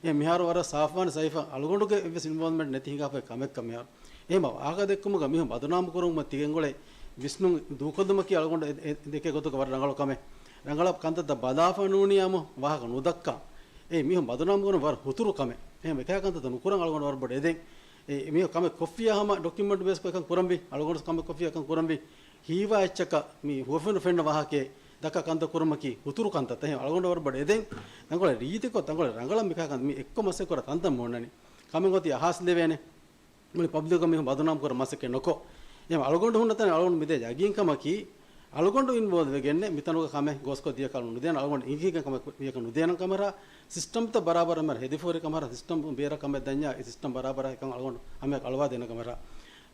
އެ މިހާރު ވަރަށް ސާފުވާނެ ސައިފަށް އަޅުގަނޑުގެ އެއްވެސް އިންވޯލްވްމަންޓް ނެތި ހިނގާފައި ކަމެއްކަ މިހާރު. އެހެމަ ވާހަކަ ދެއްކުމުގަ މީހުން ބަދުނާމު ކުރުމަށް ތިގެންގުޅޭ ވިސްނުން ދޫކޮށްލުމަކީ އަޅުގަނޑު އެ، އެ، ދެކޭ ގޮތުގަ ވަރަށް ރަނގަޅު ކަމެއް. ރަނގަޅަށް ކަންތައްތައް ބަލާފަ ނޫނީ އާމު ވާހަކަ ނުދައްކާ. އެ މީހުން ބަދުނާމު ކުރުން ވަރަށް ހުތުރު ކަމެއް. އެހެން އެކަހަ ކަންތައްތައް ނުކުރަން އަޅުގަނޑު ވަރަށް ބޮޑު އެދެން. އެ މީހުން ކަމެއް ކޮށްފިއްޔާ ހަމަ ޑޮކިއުމެންޓް ބޭސްކޮށް އެކަން ކުރަންވީ. އަޅުގަނޑު ކަމެއް ކޮށްފިއްޔާ އެކަން ކުރަންވީ. ހީވާ އެއްޗަކަށް މި ހުވަފެން ފެންނަ ވާހަކައެއް ދައްކާ ކަންތައް ކުރުމަކީ ހުތުރު ކަންތައްތައް. އެހެން އަޅުގަނޑު ވަރަށް ބޮޑު އެދެން. ތަންކޮޅެއް ރީތިކޮށް، ތަންކޮޅެއް ރަނގަޅަށް މިކަހަ ކަން މި އެއްކޮށް މަސައްކަތް ކުރާ ތަންތަން މި އޮންނަނީ. ކަމެއް އޮތީ އަހާސް ލެވޭނެ. މުޅި ޕަބްލިކު މީހުން ބަދުނާމް ކުރަން މަސައްކަތް ނުކޮށް. އެހެން އަޅުގަނޑު ހުންނަ ތަނެއް އަޅުގަނޑު މިދޭ ޔަގީންކަމަކީ، އަޅުގަނޑު އިންވޯލްވް ވެގެންނެއް މިތަނުގަ ކަމެއް ގޯސްކޮށް ދިޔަކަށް ނުދޭނަން، އަޅުގަނޑު އިނގިހިގެން ކަމެއް ދިޔަކަށް ނުދޭނަން ކަމަށާ، ސިސްޓަމްތައް ބަރާބަރަށް ހެދިފޯރި ކަމަށާ، ސިސްޓަމް ބޭރަށް ކަމެއް ދަންޏާ، އެ ސިސްޓަމް ބަރާބަރަށް އެކަން އަޅުގަނޑު ހަމަޔަށް އަޅުވާ ދޭނަން ކަމަށާ.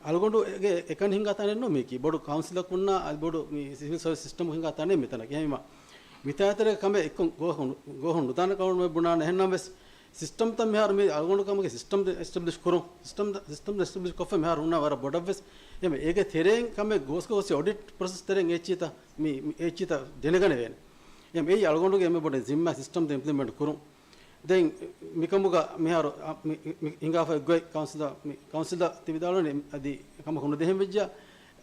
އަޅުގަނޑުގެ އެކަނި ހިނގާ ތަނެއް ނޫން މީކީ. ބޮޑު ކައުންސިލަކުންނާ، ބޮޑު މި ސިވިލް ސަރވިސް ސިސްޓަމް ހިނގާ ތަނެއް މިތަނަކީ. އެހެންވީމަ، މިތާތެރޭ ކަމެއް އެއްކޮށް ގޯހުން، ގޯހުން ނުދާނެ ކަމަށް ބުނާނެ. އެހެންނަމަވެސް، ސިސްޓަމްތައް މިހާރު މި އަޅުގަނޑު ކަމުގެ ސިސްޓަމް އެސްޓެބްލިޝް ކުރުން، ސިސްޓަމް، ސިސްޓަމް އެސްޓެބްލިޝް ކޮށްފަ މިހާރު ހުންނަ ވަރަށް ބޮޑަށްވެސް. އެމެ އޭގެ ތެރެއިން ކަމެއް ގޯސްކޮށް އޮޑިޓް ޕްރޮސެސް ތެރެއިން އެއްޗިތަ، މި، މި އެއްޗިތަ ދެނެގަނެވޭނެ. އެމެ އެއީ އަޅުގަނޑުގެ އެމެ ބޮޑެ ޒިންމާ ސިސްޓަމް އިމްޕްލިމެންޓް ކުރުން. ދެން މިކަމުގަ މިހާރު، އަ، މި، މި ހިނގާފަ އެއްގޮތް ކައުންސިލަށް، މި ކައުންސިލަށް ތި ވިދާޅުވަނީ އަދި ކަމަކު ނުދޭހެން ވެއްޖެޔާ.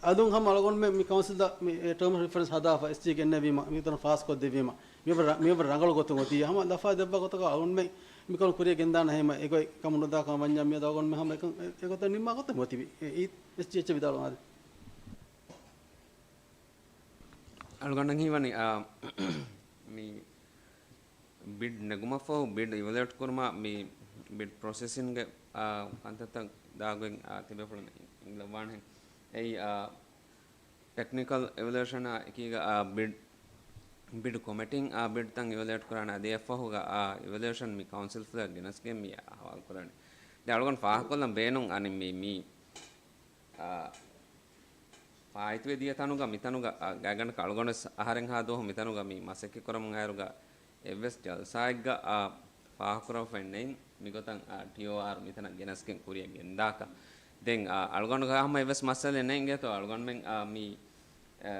އަލުން ހަމަ އަޅުގަނޑުމެން މި ކައުންސިލަށް މި ޓާމް އޮފް ރެފަރެންސް ހަދާފަ އެސްޖީ ގެންނެވީމަ، މިތަނަށް ފާސްކޮށްދެއްވީމަ. މިވަރަށް، މިވަރަށް ރަނގަޅު ގޮތުން އޮތީ. ހަމަ ލަފާ ދެއްވާ ގޮތަކަށް އަޅުންމެ މިކަން ކުރިޔަށް ގެންދާނަ ހޭމަ އެގޮތް ކަމުނުދާކަށް ވަންޏާ މިއަދު އަޅުގަނޑުމެ ހަމަ އެކަން، އެ، އެގޮތަށް ނިންމާ ގޮތެއް އޮތީ. އެ، އެ، އެސްޖީ އެޗް ވިދާޅުވާ. އަޅުގަނޑަށް ހީވަނީ، އާ، މި ބިޑް ނެގުމަށްފަހު ބިޑް އިވެލުއޭޓް ކުރުމާ މި ބިޑް ޕްރޮސެސިންގެ، އާ، ކަންތައްތައް ދާގޮތް، އާ، ތިބޭފުޅުން އިނގިލައްވާނެހެން. އެއީ، އާ، ޓެކްނިކަލް އިވެލުއޭޝަނާ އެކީގަ، އާ، ބިޑް، ބިޑް ކޮމިޓީން، އާ، ބިޑްތައް އިވެލުއޭޓް ކުރާނެ. އަދި އެއަށްފަހުގަ، އާ، އިވެލުއޭޝަން މި ކައުންސިލް ފްލޯއަށް ގެނެސްގެން މި ހަވާލު ކުރާނެ. ދެން އަޅުގަނޑު ފާހަގަކޮށްލަން ބޭނުން އަނެއް މި، މި، އާ، ފާއިތުވެ ދިޔަ ތަނުގަ މިތަނުގަ، އާ، ގާތްގަނޑަކަށް އަޅުގަނޑުވެސް އަހަރެންހާ ދުވަހު މިތަނުގަ މި މަސައްކަތް ކުރަމުން އައިރުގަ އެއްވެސް ޖަލްސާއެއްގަ، އާ، ފާހަގަކުރައްވަފައެއް ނެތް މިގޮތަށް، އާ، ޓީއޯއާރް މިތަނަށް ގެނެސްގެން ކުރިޔަށް ގެންދާކަށް. ދެން، އާ، އަޅުގަނޑުގެ ހަމަ އެއްވެސް މައްސަލައެއް ނެތް އިނގޭތޯ. އަޅުގަނޑުމެން، އާ، މި، އާ،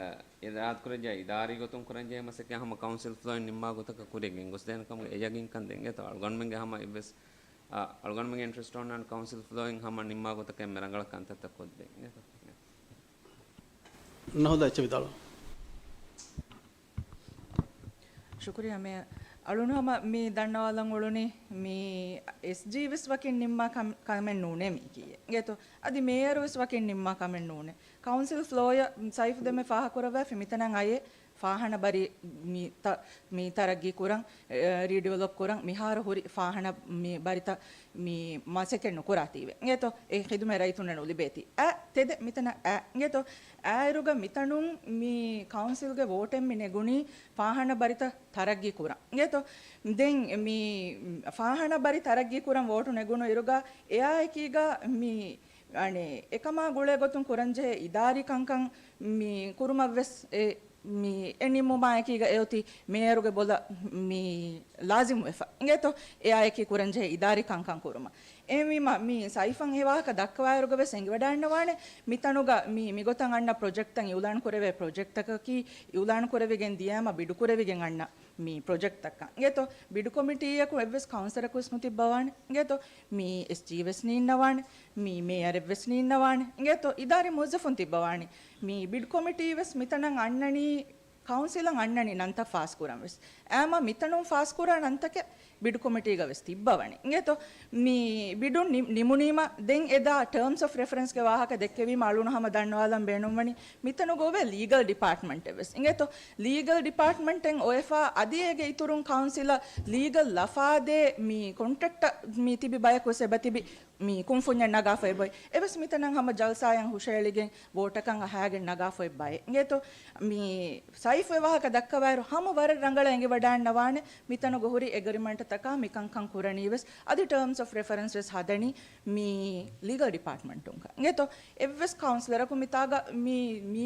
އިރާދަކުރެއްވިއްޔާ އިދާރީ ގޮތުން ކުރަންޖެހޭ މަސައްކަތް ހަމަ ކައުންސިލް ފްލޯއިން ނިންމާ ގޮތަކަށް ކުރިޔަށް ގެންގޮސްދޭނެ ކަމުގެ އެ ޔަގީންކަން ދެން އިނގޭތޯ. އަޅުގަނޑުމެންގެ ހަމަ އެއްވެސް، އާ، އަޅުގަނޑުމެންގެ އިންޓްރެސްޓް އޮންނާނެ ކައުންސިލް ފްލޯއިން ހަމަ ނިންމާ ގޮތަކަށް އެންމެ ރަނގަޅަށް ކަންތައްތައް ކޮށްދޭން އިނގޭތޯ. ނަހުދާ އެއްޗެއް ވިދާޅު. ޝުކުރިއްޔާ މޭޔަރ. އަޅުން ހަމަ މި ދަންނަވާލަން އުޅުނީ މި އެސްޖީ ވެސް ވަކިން ނިންމާ ކަމެއް ނޫނޭ މީކީއެއް. އިނގޭތޯ؟ އަދި މޭޔަރު ވެސް ވަކިން ނިންމާ ކަމެއް ނޫނޭ. ކައުންސިލް ފްލޯއަށް ސައިފް ދެމެ ފާހަގަކުރައްވާފި މިތަނަށް އައޭ ފާހަނަ ބަރި މި ތަ-، މި ތަރައްގީ ކުރަން، އެ، ރީޑިވެލޮޕް ކުރަން މިހާރު ހުރި ފާހަނަ މި ބަރިތައް މި މަސައްކަތް ނުކުރާތީވެ. އިނގޭތޯ؟ އެ ޚިދުމަތް ރައްޔިތުންނަށް ނުލިބޭތީ. އަ، ތެދެއް މިތަނަށް އަ، އިނގޭތޯ؟ އައިރުގަ މިތަނުން މި ކައުންސިލްގެ ވޯޓެއް މި ނެގުނީ ފާހަނަ ބަރިތައް ތަރައްގީ ކުރަން. އިނގޭތޯ؟ ދެން މި ފާހަނަ ބަރި ތަރައްގީ ކުރަން ވޯޓު ނެގުނު އިރުގަ އެއާއެކީގަ މި އަނެއް އެކަމާ ގުޅޭ ގޮތުން ކުރަންޖެހޭ އިދާރީ ކަންކަން މި ކުރުމަށްވެސް އެ މި އެ ނިންމުމާއެކީގަ އެއޮތީ މޭޔަރުގެ ބޮލަށް މި ލާޒިމުވެފަ. އިނގޭތޯ؟ އެއާއެކީ ކުރަންޖެހޭ އިދާރީ ކަންކަން ކުރުމަށް. އެހެންވީމަ މި ސައިފަށް އެ ވާހަކަ ދައްކަވާއިރުގަވެސް އެނގިވަޑައިންނަވާނެ، މިތަނުގަ މި، މިގޮތަށް އަންނަ ޕްރޮޖެކްޓްތައް އިއުލާން ކުރެވޭ ޕްރޮޖެކްޓްތަކަކީ އިއުލާން ކުރެވިގެން ދިޔައިމަ ބިޑު ކުރެވިގެން އަންނަ މި ޕްރޮޖެކްޓްތަކަށް. އިނގޭތޯ؟ ބިޑު ކޮމިޓީއަކު އެއްވެސް ކައުންސިލަކުވެސް ނުތިއްބަވާނެ. އިނގޭތޯ؟ މި އެސްޖީ ވެސް ނީންނަވާނެ. މި މޭޔަރެއްވެސް ނީންނަވާނެ. އިނގޭތޯ؟ އިދާރީ މުވައްޒަފުން ތިއްބަވާނީ. މި ބިޑް ކޮމިޓީ ވެސް މިތަނަށް އަންނަނީ، ކައުންސިލަށް އަންނަނީ ނަންތައް ފާސްކުރަން ވެސް. އާމަ މިތަނުން ފާސްކުރާ ނަންތަކެއް ބިޑް ކޮމިޓީގަ ވެސް ތިއްބަވަނީ. އިނގޭތޯ؟ މި ބިޑުން ނި-، ނިމުނީމަ ދެން އެދާ ޓާމްސް އޮފް ރެފަރެންސްގެ ވާހަކަ ދެއްކެވީމަ އަޅުން ހަމަ ދަންނަވާލަން ބޭނުންވަނީ. މިތަނުގަ އޮވޭ ލީގަލް ޑިޕާޓްމަންޓެއް ވެސް. އިނގޭތޯ؟ ލީގަލް ޑިޕާޓްމަންޓެއް އޮވެފަ އަދި އޭގެ އިތުރުން ކައުންސިލަށް ލީގަލް ލަފާދޭ މި ކޮންޓްރެކްޓަށް މި ތިބި ބަޔަކު ވެސް އެބަތިބި މި ކުންފުންޏެއް ނަގާފަ އެބައޮތް. އެވެސް މިތަނަށް ހަމަ ޖަލްސާއަށް ހުށައެޅިގެން ވޯޓަކަށް އަހާގެން ނަގާފަ އެއްބައެއް. އިނގޭތޯ؟ މި ސައިފު އެ ވާހަކަ ދައްކަވާއިރު ހަމަ ވަރަށް ރަނގަޅަށް އެނގިވަޑާންނަވާނެ މިތަނުގަ ހުރި އެގްރިމަންޓްތަކާ މިކަންކަން ކުރަނީ ވެސް އަދި ޓާމްސް އޮފް ރެފަރެންސް ވެސް ހަދަނީ މި ލީގަލް ޑިޕާޓްމަންޓުންކަން. އިނގޭތޯ؟ އެއްވެސް ކައުންސިލަރަކު މިތާގަ މި، މި،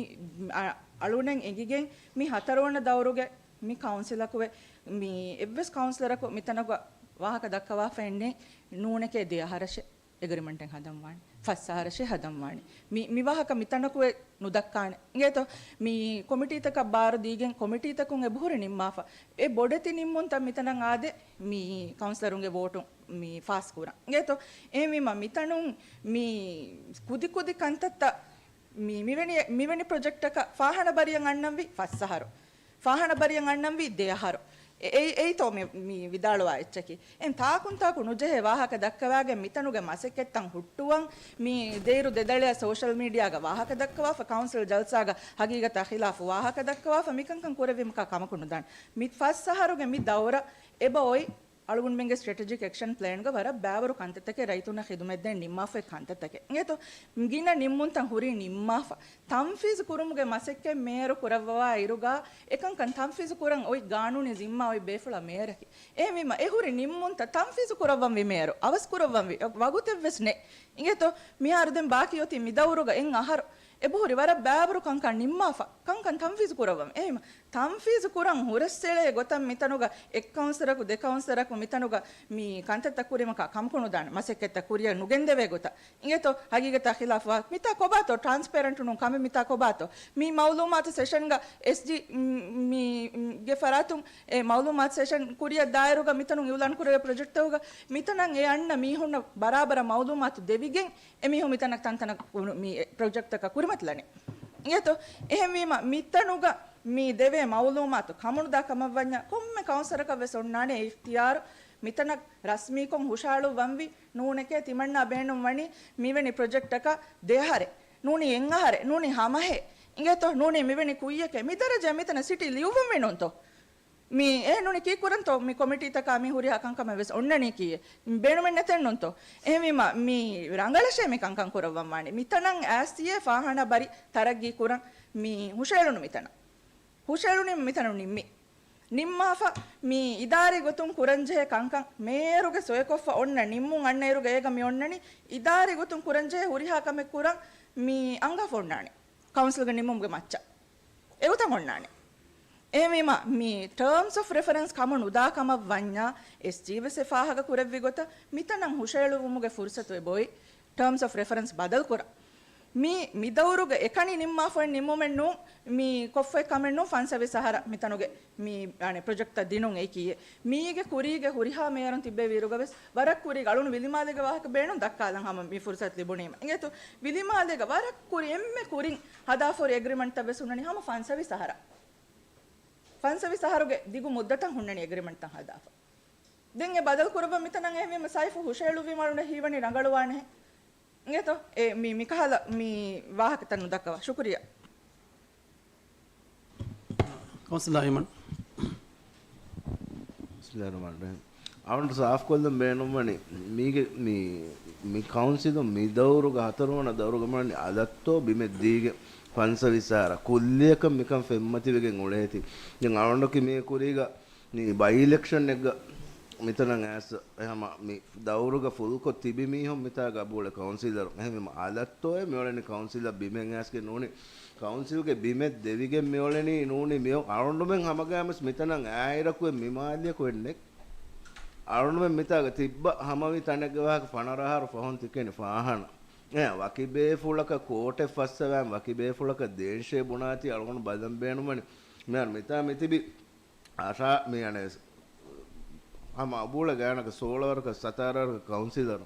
އަ-، އަޅުނެން އެނގިގެން މި ހަތަރުވަނަ ދައުރުގެ މި ކައުންސިލަކު ވެ-، މި އެއްވެސް ކައުންސިލަރަކު މިތަނަކު ވާހަކަ ދައްކަވާފައެއް ނެތް ނޫނެކޭ ދެ އަހަރަށެއް އެގްރިމަންޓެއް ހަދަން ވާނެ. ފަސް އަހަރަށެއް ހަދަން ވާނެ. މި، މި ވާހަކަ މިތަނަކު ނުދައްކާނެ. އިނގޭތޯ؟ މި ކޮމިޓީތަކަށް ބާރު ދީގެން ކޮމިޓީތަކުން އެބަހުރި ނިންމާފަ. އެ ބޮޑެތި ނިންމުންތައް މިތަނަށް އާދެ، މި ކައުންސިލަރުންގެ ވޯޓުން މި ފާސް ކުރަން. އިނގޭތޯ؟ އެހެންވީމަ މިތަނުން މި ކުދި ކުދި ކަންތައްތައް މި، މިވެނި، މިވެނި ޕްރޮޖެކްޓަކަށް ފާހަނަ ބަރިއަށް އަންނަންވީ ފަސް އަހަރު. ފާހަނަ ބަރިއަށް އަންނަންވީ ދެ އަހަރު. އެ-، އެއީ، އެއީތޯ މި، މި ވިދާޅުވާ އެއްޗަކީ. އެހެން ތާކުން ތާކު ނުޖެހޭ ވާހަކަ ދައްކަވާގެން މިތަނުގެ މަސައްކަތްތައް ހުއްޓުވަން، މި ދޭއިރު ދެދަޅިއަށް ސޯޝަލް މީޑިއާގަ ވާހަކަ ދައްކަވާފަ، ކައުންސިލް ޖަލްސާގަ ހަގީގަތާ ޚިލާފު ވާހަކަ ދައްކަވާފަ، މިކަންކަން ކުރެއްވީމަކާ ކަމަކު ނުދާނެ. މި ފަސް އަހަރުގެ މި ދައުރަށް އެބަ އޮތް އަޅުގަނޑުމެންގެ ސްޓްރެޓެޖިކް އެކްޝަން ޕްލޭންގަ ވަރަށް ބައިވަރު ކަންތައްތަކެއް، ރައްޔިތުންނަށް ޚިދުމަތްދޭން ނިންމާފައި ކަންތައްތަކެއް. އިނގޭތޯ؟ ގިނަ ނިންމުންތައް ހުރީ ނިންމާފަ. ތަންފީޒު ކުރުމުގެ މަސައްކަތް މޭޔަރު ކުރައްވަވާ އިރުގަ، އެކަންކަން ތަންފީޒު ކުރަން އޮތް ގާނޫނީ ޒިންމާ އޮތް ބޭފުޅާ މޭޔަރަކީ. އެހެންވީމަ، އެ ހުރި ނިންމުންތައް ތަންފީޒު ކުރައްވަންވީ މޭޔަރު. އަވަސް ކުރައްވަންވީ. ވަގުތެއްވެސް ނެތް. އިނގޭތޯ؟ މިހާރު ދެން ބާކީ އޮތީ މި ދައުރުގަ އެއް އަހަރު. އެބަހުރި ވަރަށް ބައިވަރު ކަންކަން ނިންމާފަ. ކަންކަން ތަންފީޒު ކުރައްވަން. އެހެންވީމަ، ތަންފީޒު ކުރަން ހުރަސްއެޅޭ ގޮތަށް މިތަނުގަ އެއް ކައުންސިލަރަކު ދެ ކައުންސިލަރަކު މިތަނުގަ މި ކަންތައްތައް ކުރީމަކާ ކަމަކު ނުދާނެ. މަސައްކަތްތައް ކުރިއަށް ނުގެންދެވޭ ގޮތަށް. އިނގޭތޯ؟ ހަގީގަތާ ޚިލާފުވާ މިތާ ކޮބާތޯ؟ ޓްރާންސްޕޭރެންޓް ނޫން ކަމެއް މިތާ ކޮބާތޯ؟ މި މައުލޫމާތު ސެޝަންގަ އެސްޖީ، މް، މި، މް، ގެ ފަރާތުން އެ މައުލޫމާތު ސެޝަން ކުރިއަށް ދާއިރުގަ މިތަނުން އިއުލާން ކުރެވޭ ޕްރޮޖެކްޓްތަކުގަ މިތަނަށް އެ އަންނަ މީހުންނަށް ބަރާބަރަށް މައުލޫމާތު ދެވިގެން އެމީހުން މިތަނަށް ތަންތަނަށް ކުނު-، މި ޕްރޮޖެކްޓްތަކަށް ކުރިމަތިލަނީ. އިނގޭތޯ؟ އެހެންވީމަ، މިތަނުގަ މި ދެވޭ މައުލޫމާތު ކަމުނުދާ ކަމަށްވަންޏާ، ކޮންމެ ކައުންސިލަކަށް ވެސް އޮންނާނެ އިޚްތިޔާރު މިތަނަށް ރަސްމީކޮށް ހުށައަޅުއްވަންވީ. ނޫނެކޭ، ތިމަންނާ ބޭނުން ވަނީ މިވެނި ޕްރޮޖެކްޓަކަށް ދެއަހަރެއް، ނޫނީ އެއްއަހަރެއް، ނޫނީ ހަމަހެއް. އިނގޭތޯ؟ ނޫނީ މިވެނި ކުއްޔަކޭ. މި ދަރަޖައަށް މިތަނަށް ސިޓީ ލިޔުއްވަންވީ ނޫންތޯ؟ މި އެ ނޫނީ ކީއްކުރަންތޯ؟ މި ކޮމިޓީތަކާ މި ހުރިހާ ކަންކަމެއް ވެސް އޮންނަނީކީއެއް. ބޭނުމެއް ނެތެއްނޫންތޯ؟ އެހެންވީމަ، މި ރަނގަޅަށޭ މި ކަންކަން ކުރައްވަން ވާނީ. މިތަނަށް އައިސްއޭ ފާހާނާ ބަރި ތަރައްގީ ކުރަން މި ހުށައެޅުނު މިތަނަށް. ހުށައެޅުނީ މިތަނުން ނިންމި. ނިންމާފަ، މި އިދާރީ ގޮތުން ކުރަންޖެހޭ ކަންކަން މޭޔަރުގެ ސޮއެކޮށްފަ އޮންނަ ނިންމުން އަންނައިރުގަ އޭގަ މި އޮންނަނީ އިދާރީ ގޮތުން ކުރަންޖެހޭ ހުރިހާ ކަމެއް ކުރަން މި އަންގާފަ އޮންނާނެ. ކައުންސިލްގެ ނިންމުމުގެ މައްޗަށް އެގޮތަށް އޮންނާނެ. އެހެންވީމަ، މި ޓާމްސް އޮފް ރެފަރެންސް ކަމު ނުދާ ކަމަށް ވަންޏާ، އެސްޖީ ވެސް އެ ފާހަގަ ކުރެއްވި ގޮތަށް މިތަނަށް ހުށައެޅުއްވުމުގެ ފުރުސަތު އެބައޮތް. ޓާމްސް އޮފް ރެފަރެންސް ބަދަލު ކުރަން. މި، މި ދައުރުގެ އެކަނި ނިންމާފައި ނިންމުމެއް ނޫން، މި ކޮށްފައި ކަމެއް ނޫން، ފަންސަވީސް އަހަރަށް މިތަނުގެ މި، އަނެ، ޕްރޮޖެކްޓްތައް ދިނުން އެއީކީއެއް. މީގެ ކުރީގެ ހުރިހާ މޭޔަރުން ތިއްބެވި އިރުގަ ވެސް ވަރަށް ކުރީގަ އަޅުން ވިލިމާލޭގެ ވާހަކަ ބޭނުން ދައްކާލަން ހަމަ މި ފުރުސަތު ލިބުނީމަ. އިނގޭތޯ؟ ވިލިމާލޭގަ ވަރަށް ކުރި އެންމެ ކުރިން ހަދާފަ ހުރި އެގްރިމަންޓްތައް ވެސް ހުންނަނީ ހަމަ ފަންސަވީސް އަހަރަށް. ފަންސަވީސް އަހަރުގެ ދިގު މުއްދަތަށް ހުންނަނީ އެގްރިމަންޓްތައް ހަދާފަ. ދެން އެ ބަދަލު ކުރައްވަން މިތަނަށް އެހެންވީމަ ސައިފު ހުށައެޅުއްވީމަ އަޅުންނަށް ހީވަނީ ރަނގަޅުވާނެހެން. އިނގޭތޯ؟ އެ މި، މިކަހަލަ މި ވާހަކަތައް ނުދައްކަވާ. ޝުކުރިއްޔާ. ކައުންސިލަރ އައިމަން. ބިސްމިއްލާހިއްރަޙްމާނިއްރަޙީމް. އަޅުން ސާފުކޮށްލަން ބޭނުންވަނީ، މީގެ މި، މި ކައުންސިލުން މި ދައުރުގަ ހަތަރުވަނަ ދައުރުގަ މިވަނީ އަލަށްތޯ ބިމެއް ދީގެން ފަންސަވީސް އަހަރަށް ކުއްލިއަކަށް މިކަން ފެންމަތިވެގެން އުޅޭތީ. ދެން އަޅުންނަކީ މީގެ ކުރީގަ މި ބައި އިލެކްޝަންއެއްގަ މިތަނަށް އައިސް އެހަމަ މި ދައުރުގަ ފުލްކޮށް ތިބި މީހުން މިތާގަ އަބޫޅެ ކައުންސިލަރު. އެހެންވީމަ އަލަށްތޯއޭ މިއުޅެނީ ކައުންސިލަށް ބިމެއް އައިސްގެން ނޫނީ. ކައުންސިލްގެ ބިމެއް ދެވިގެން މިއުޅެނީ ނޫނީ މިއޮ-، އަޅުންޑުމެން ހަމަގައިމުވެސް މިތަނަށް އާއިރަކު މި މާލިޔަކު އެއްނެއް. އަޅުންޑުމެން މިތާގަ ތިއްބަ ހަމަވި ތަނެއްގެ ވާހަކަ ފަނަރަ އަހަރު ފަހުން ތިކެނި ފާހާނަ. އެ، ވަކި ބޭފުޅަކަށް ކޯޓެއް ފައްސަވާން، ވަކި ބޭފުޅަކަށް ދޭންށޭ ބުނާތީ އަޅުގަނޑު ބަލަން ބޭނުންވަނީ. މިހާރު މިތާ މިތިބި އަށާ މި އަނެސް ހަމަ އަބޫޅެ ގާނަކަ ސޯޅަވަރަކަ ސަތާރަވަރަކަ ކައުންސިލަރު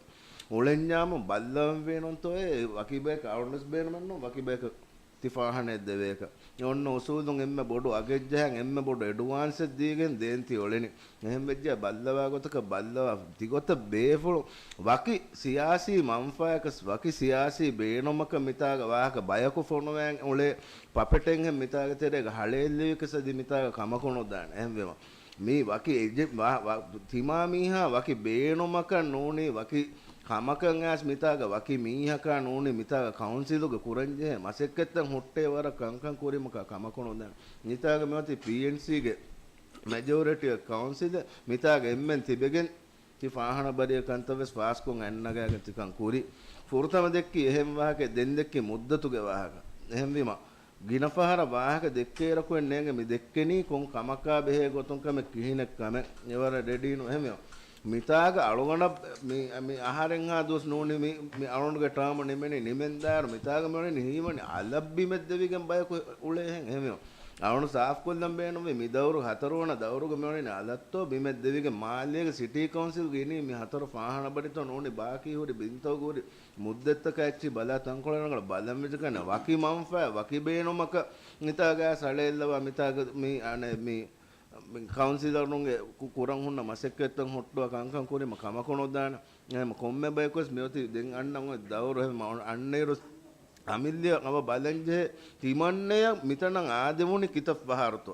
އުޅެންޏާމު ބައްލަވަން ވޭނުންތޯއޭ ވަކި ބޭކަށް އަޅުންވެސް ބޭނުމެއްނު ވަކި ބޭކަށް ތި ފާހަނައެއް ދެވޭކަށް. އެ އޮންނަ އުސޫލުން އެންމެ ބޮޑު އަގެއްޖަހަން އެންމެ ބޮޑު އެޑްވާންސެއް ދީގެން ދޭން ތި އޮޅެނީ. އެހެން ވެއްޖެ ބައްލަވާ ގޮތަކަށް ބައްލަވާ ތިގޮތަށް ބޭފުޅު ވަކި ސިޔާސީ މަންފާއަކަސް ވަކި ސިޔާސީ ބޭނުމަކަށް މިތާގަ ވާހަކަ ބަޔަކު ފޮނުވައި އުޅޭ ޕަޕެޓެއްހެން މިތާގެ ތެރޭގަ ހަޅޭއްލެވިކަސް އަދި މިތާގަ ކަމަކު ނުދާނެ. އެހެންވީމަ މީ ވަކި އެޖެ-، ވާ-، ވާ-، ތިމާ މީހާ ވަކި ބޭނުމަކަށް ނޫނީ ވަކި ކަމަކަށް އައިސް މިތާގަ ވަކި މީހަކާ ނޫނީ މިތާގަ ކައުންސިލުގެ ކުރަންޖެހޭ މަސައްކަތްތައް ހުއްޓޭ ވަރަށް ކަންކަން ކުރީމަކާ ކަމަކު ނުދާނެ. މިތާގަ މިއޮތީ ޕީއެންސީގެ މެޖޯރިޓީ އޮފް ކައުންސިލެއް މިތާގަ އެންމެން ތިބެގެން ތި ފާހަނަ ބަރިއަށް ކަންތައް ވެސް ފާސްކޮށް އަތްނަގާގެން ތިކަން ކުރި. ފުރަތަމަ ދެއްކި އެހެން ވާހަކަ ދެން ދެއްކި މުއްދަތުގެ ވާހަކަ. އެހެންވީމަ ގިނަ ފަހަރަށް ވާހަކަ ދެއްކޭ އިރަކު އެން ނޭނގެ މި ދެއްކެނީ ކޮން ކަމަކާ ބެހޭ ގޮތުން ކަމެއް ކިހިނެއް ކަމެއް އެވަރަށް ރެޑީނު. އެހެންވީމަ މިތާގަ އަޅުގަނޑަށް މި، މި އަހަރެންހާ ދުވަސް ނޫނީ މި، މި އަޅުގަނޑުގެ ޓާމު ނިމެނީ ނިމެންދާއިރު މިތާގަ މިއޮނީ ހީވަނީ އަލަށް ބިމެއް ދެވިގެން ބަޔަކު އުޅޭހެން. އެހެންވީމަ އަޅުން ސާފްކޮށްލަން ބޭނުންވީ މި ދައުރު ހަތަރުވަނަ ދައުރުގަ މިއޮނީ އަލަށްތޯ ބިމެއް ދެވިގެން މާލޭގެ ސިޓީ ކައުންސިލްގެ އިނީ މި ހަތަރު ފާހަނަ ބަރިތޯ ނޫނީ ބާކީ ހުރި ބިންތަކުގެ ހުރި މުއްދަތްތަކާ އެއްޗި ބަލާ ތަންކޮޅެއް ރަނގަޅަށް ބަލަން ވެއްޖެ ކަން ވަކި މަންފާ ވަކި ބޭނުމަކަށް މިތާގަ ސަޅޭއްލަވާ މިތާގަ މި އަނެއް މި ކައުންސިލަރުންގެ ކު-، ކުރަން ހުންނަ މަސައްކަތްތައް ހުއްޓުވާ ކަންކަން ކުރީމަ ކަމަކު ނުދާނެ. އެހެން ކޮންމެ ބަޔަކުވެސް މިއޮތީ ދެން އަންނަ އޮތް ދައުރު އެހެން އަންނައިރު އަމިއްލަ އަވަ ބަލަންޖެހޭ ތިމަންނަޔަށް މިތަނަށް އާދެވުނީ ކިތައް ފަހަރުތޯ؟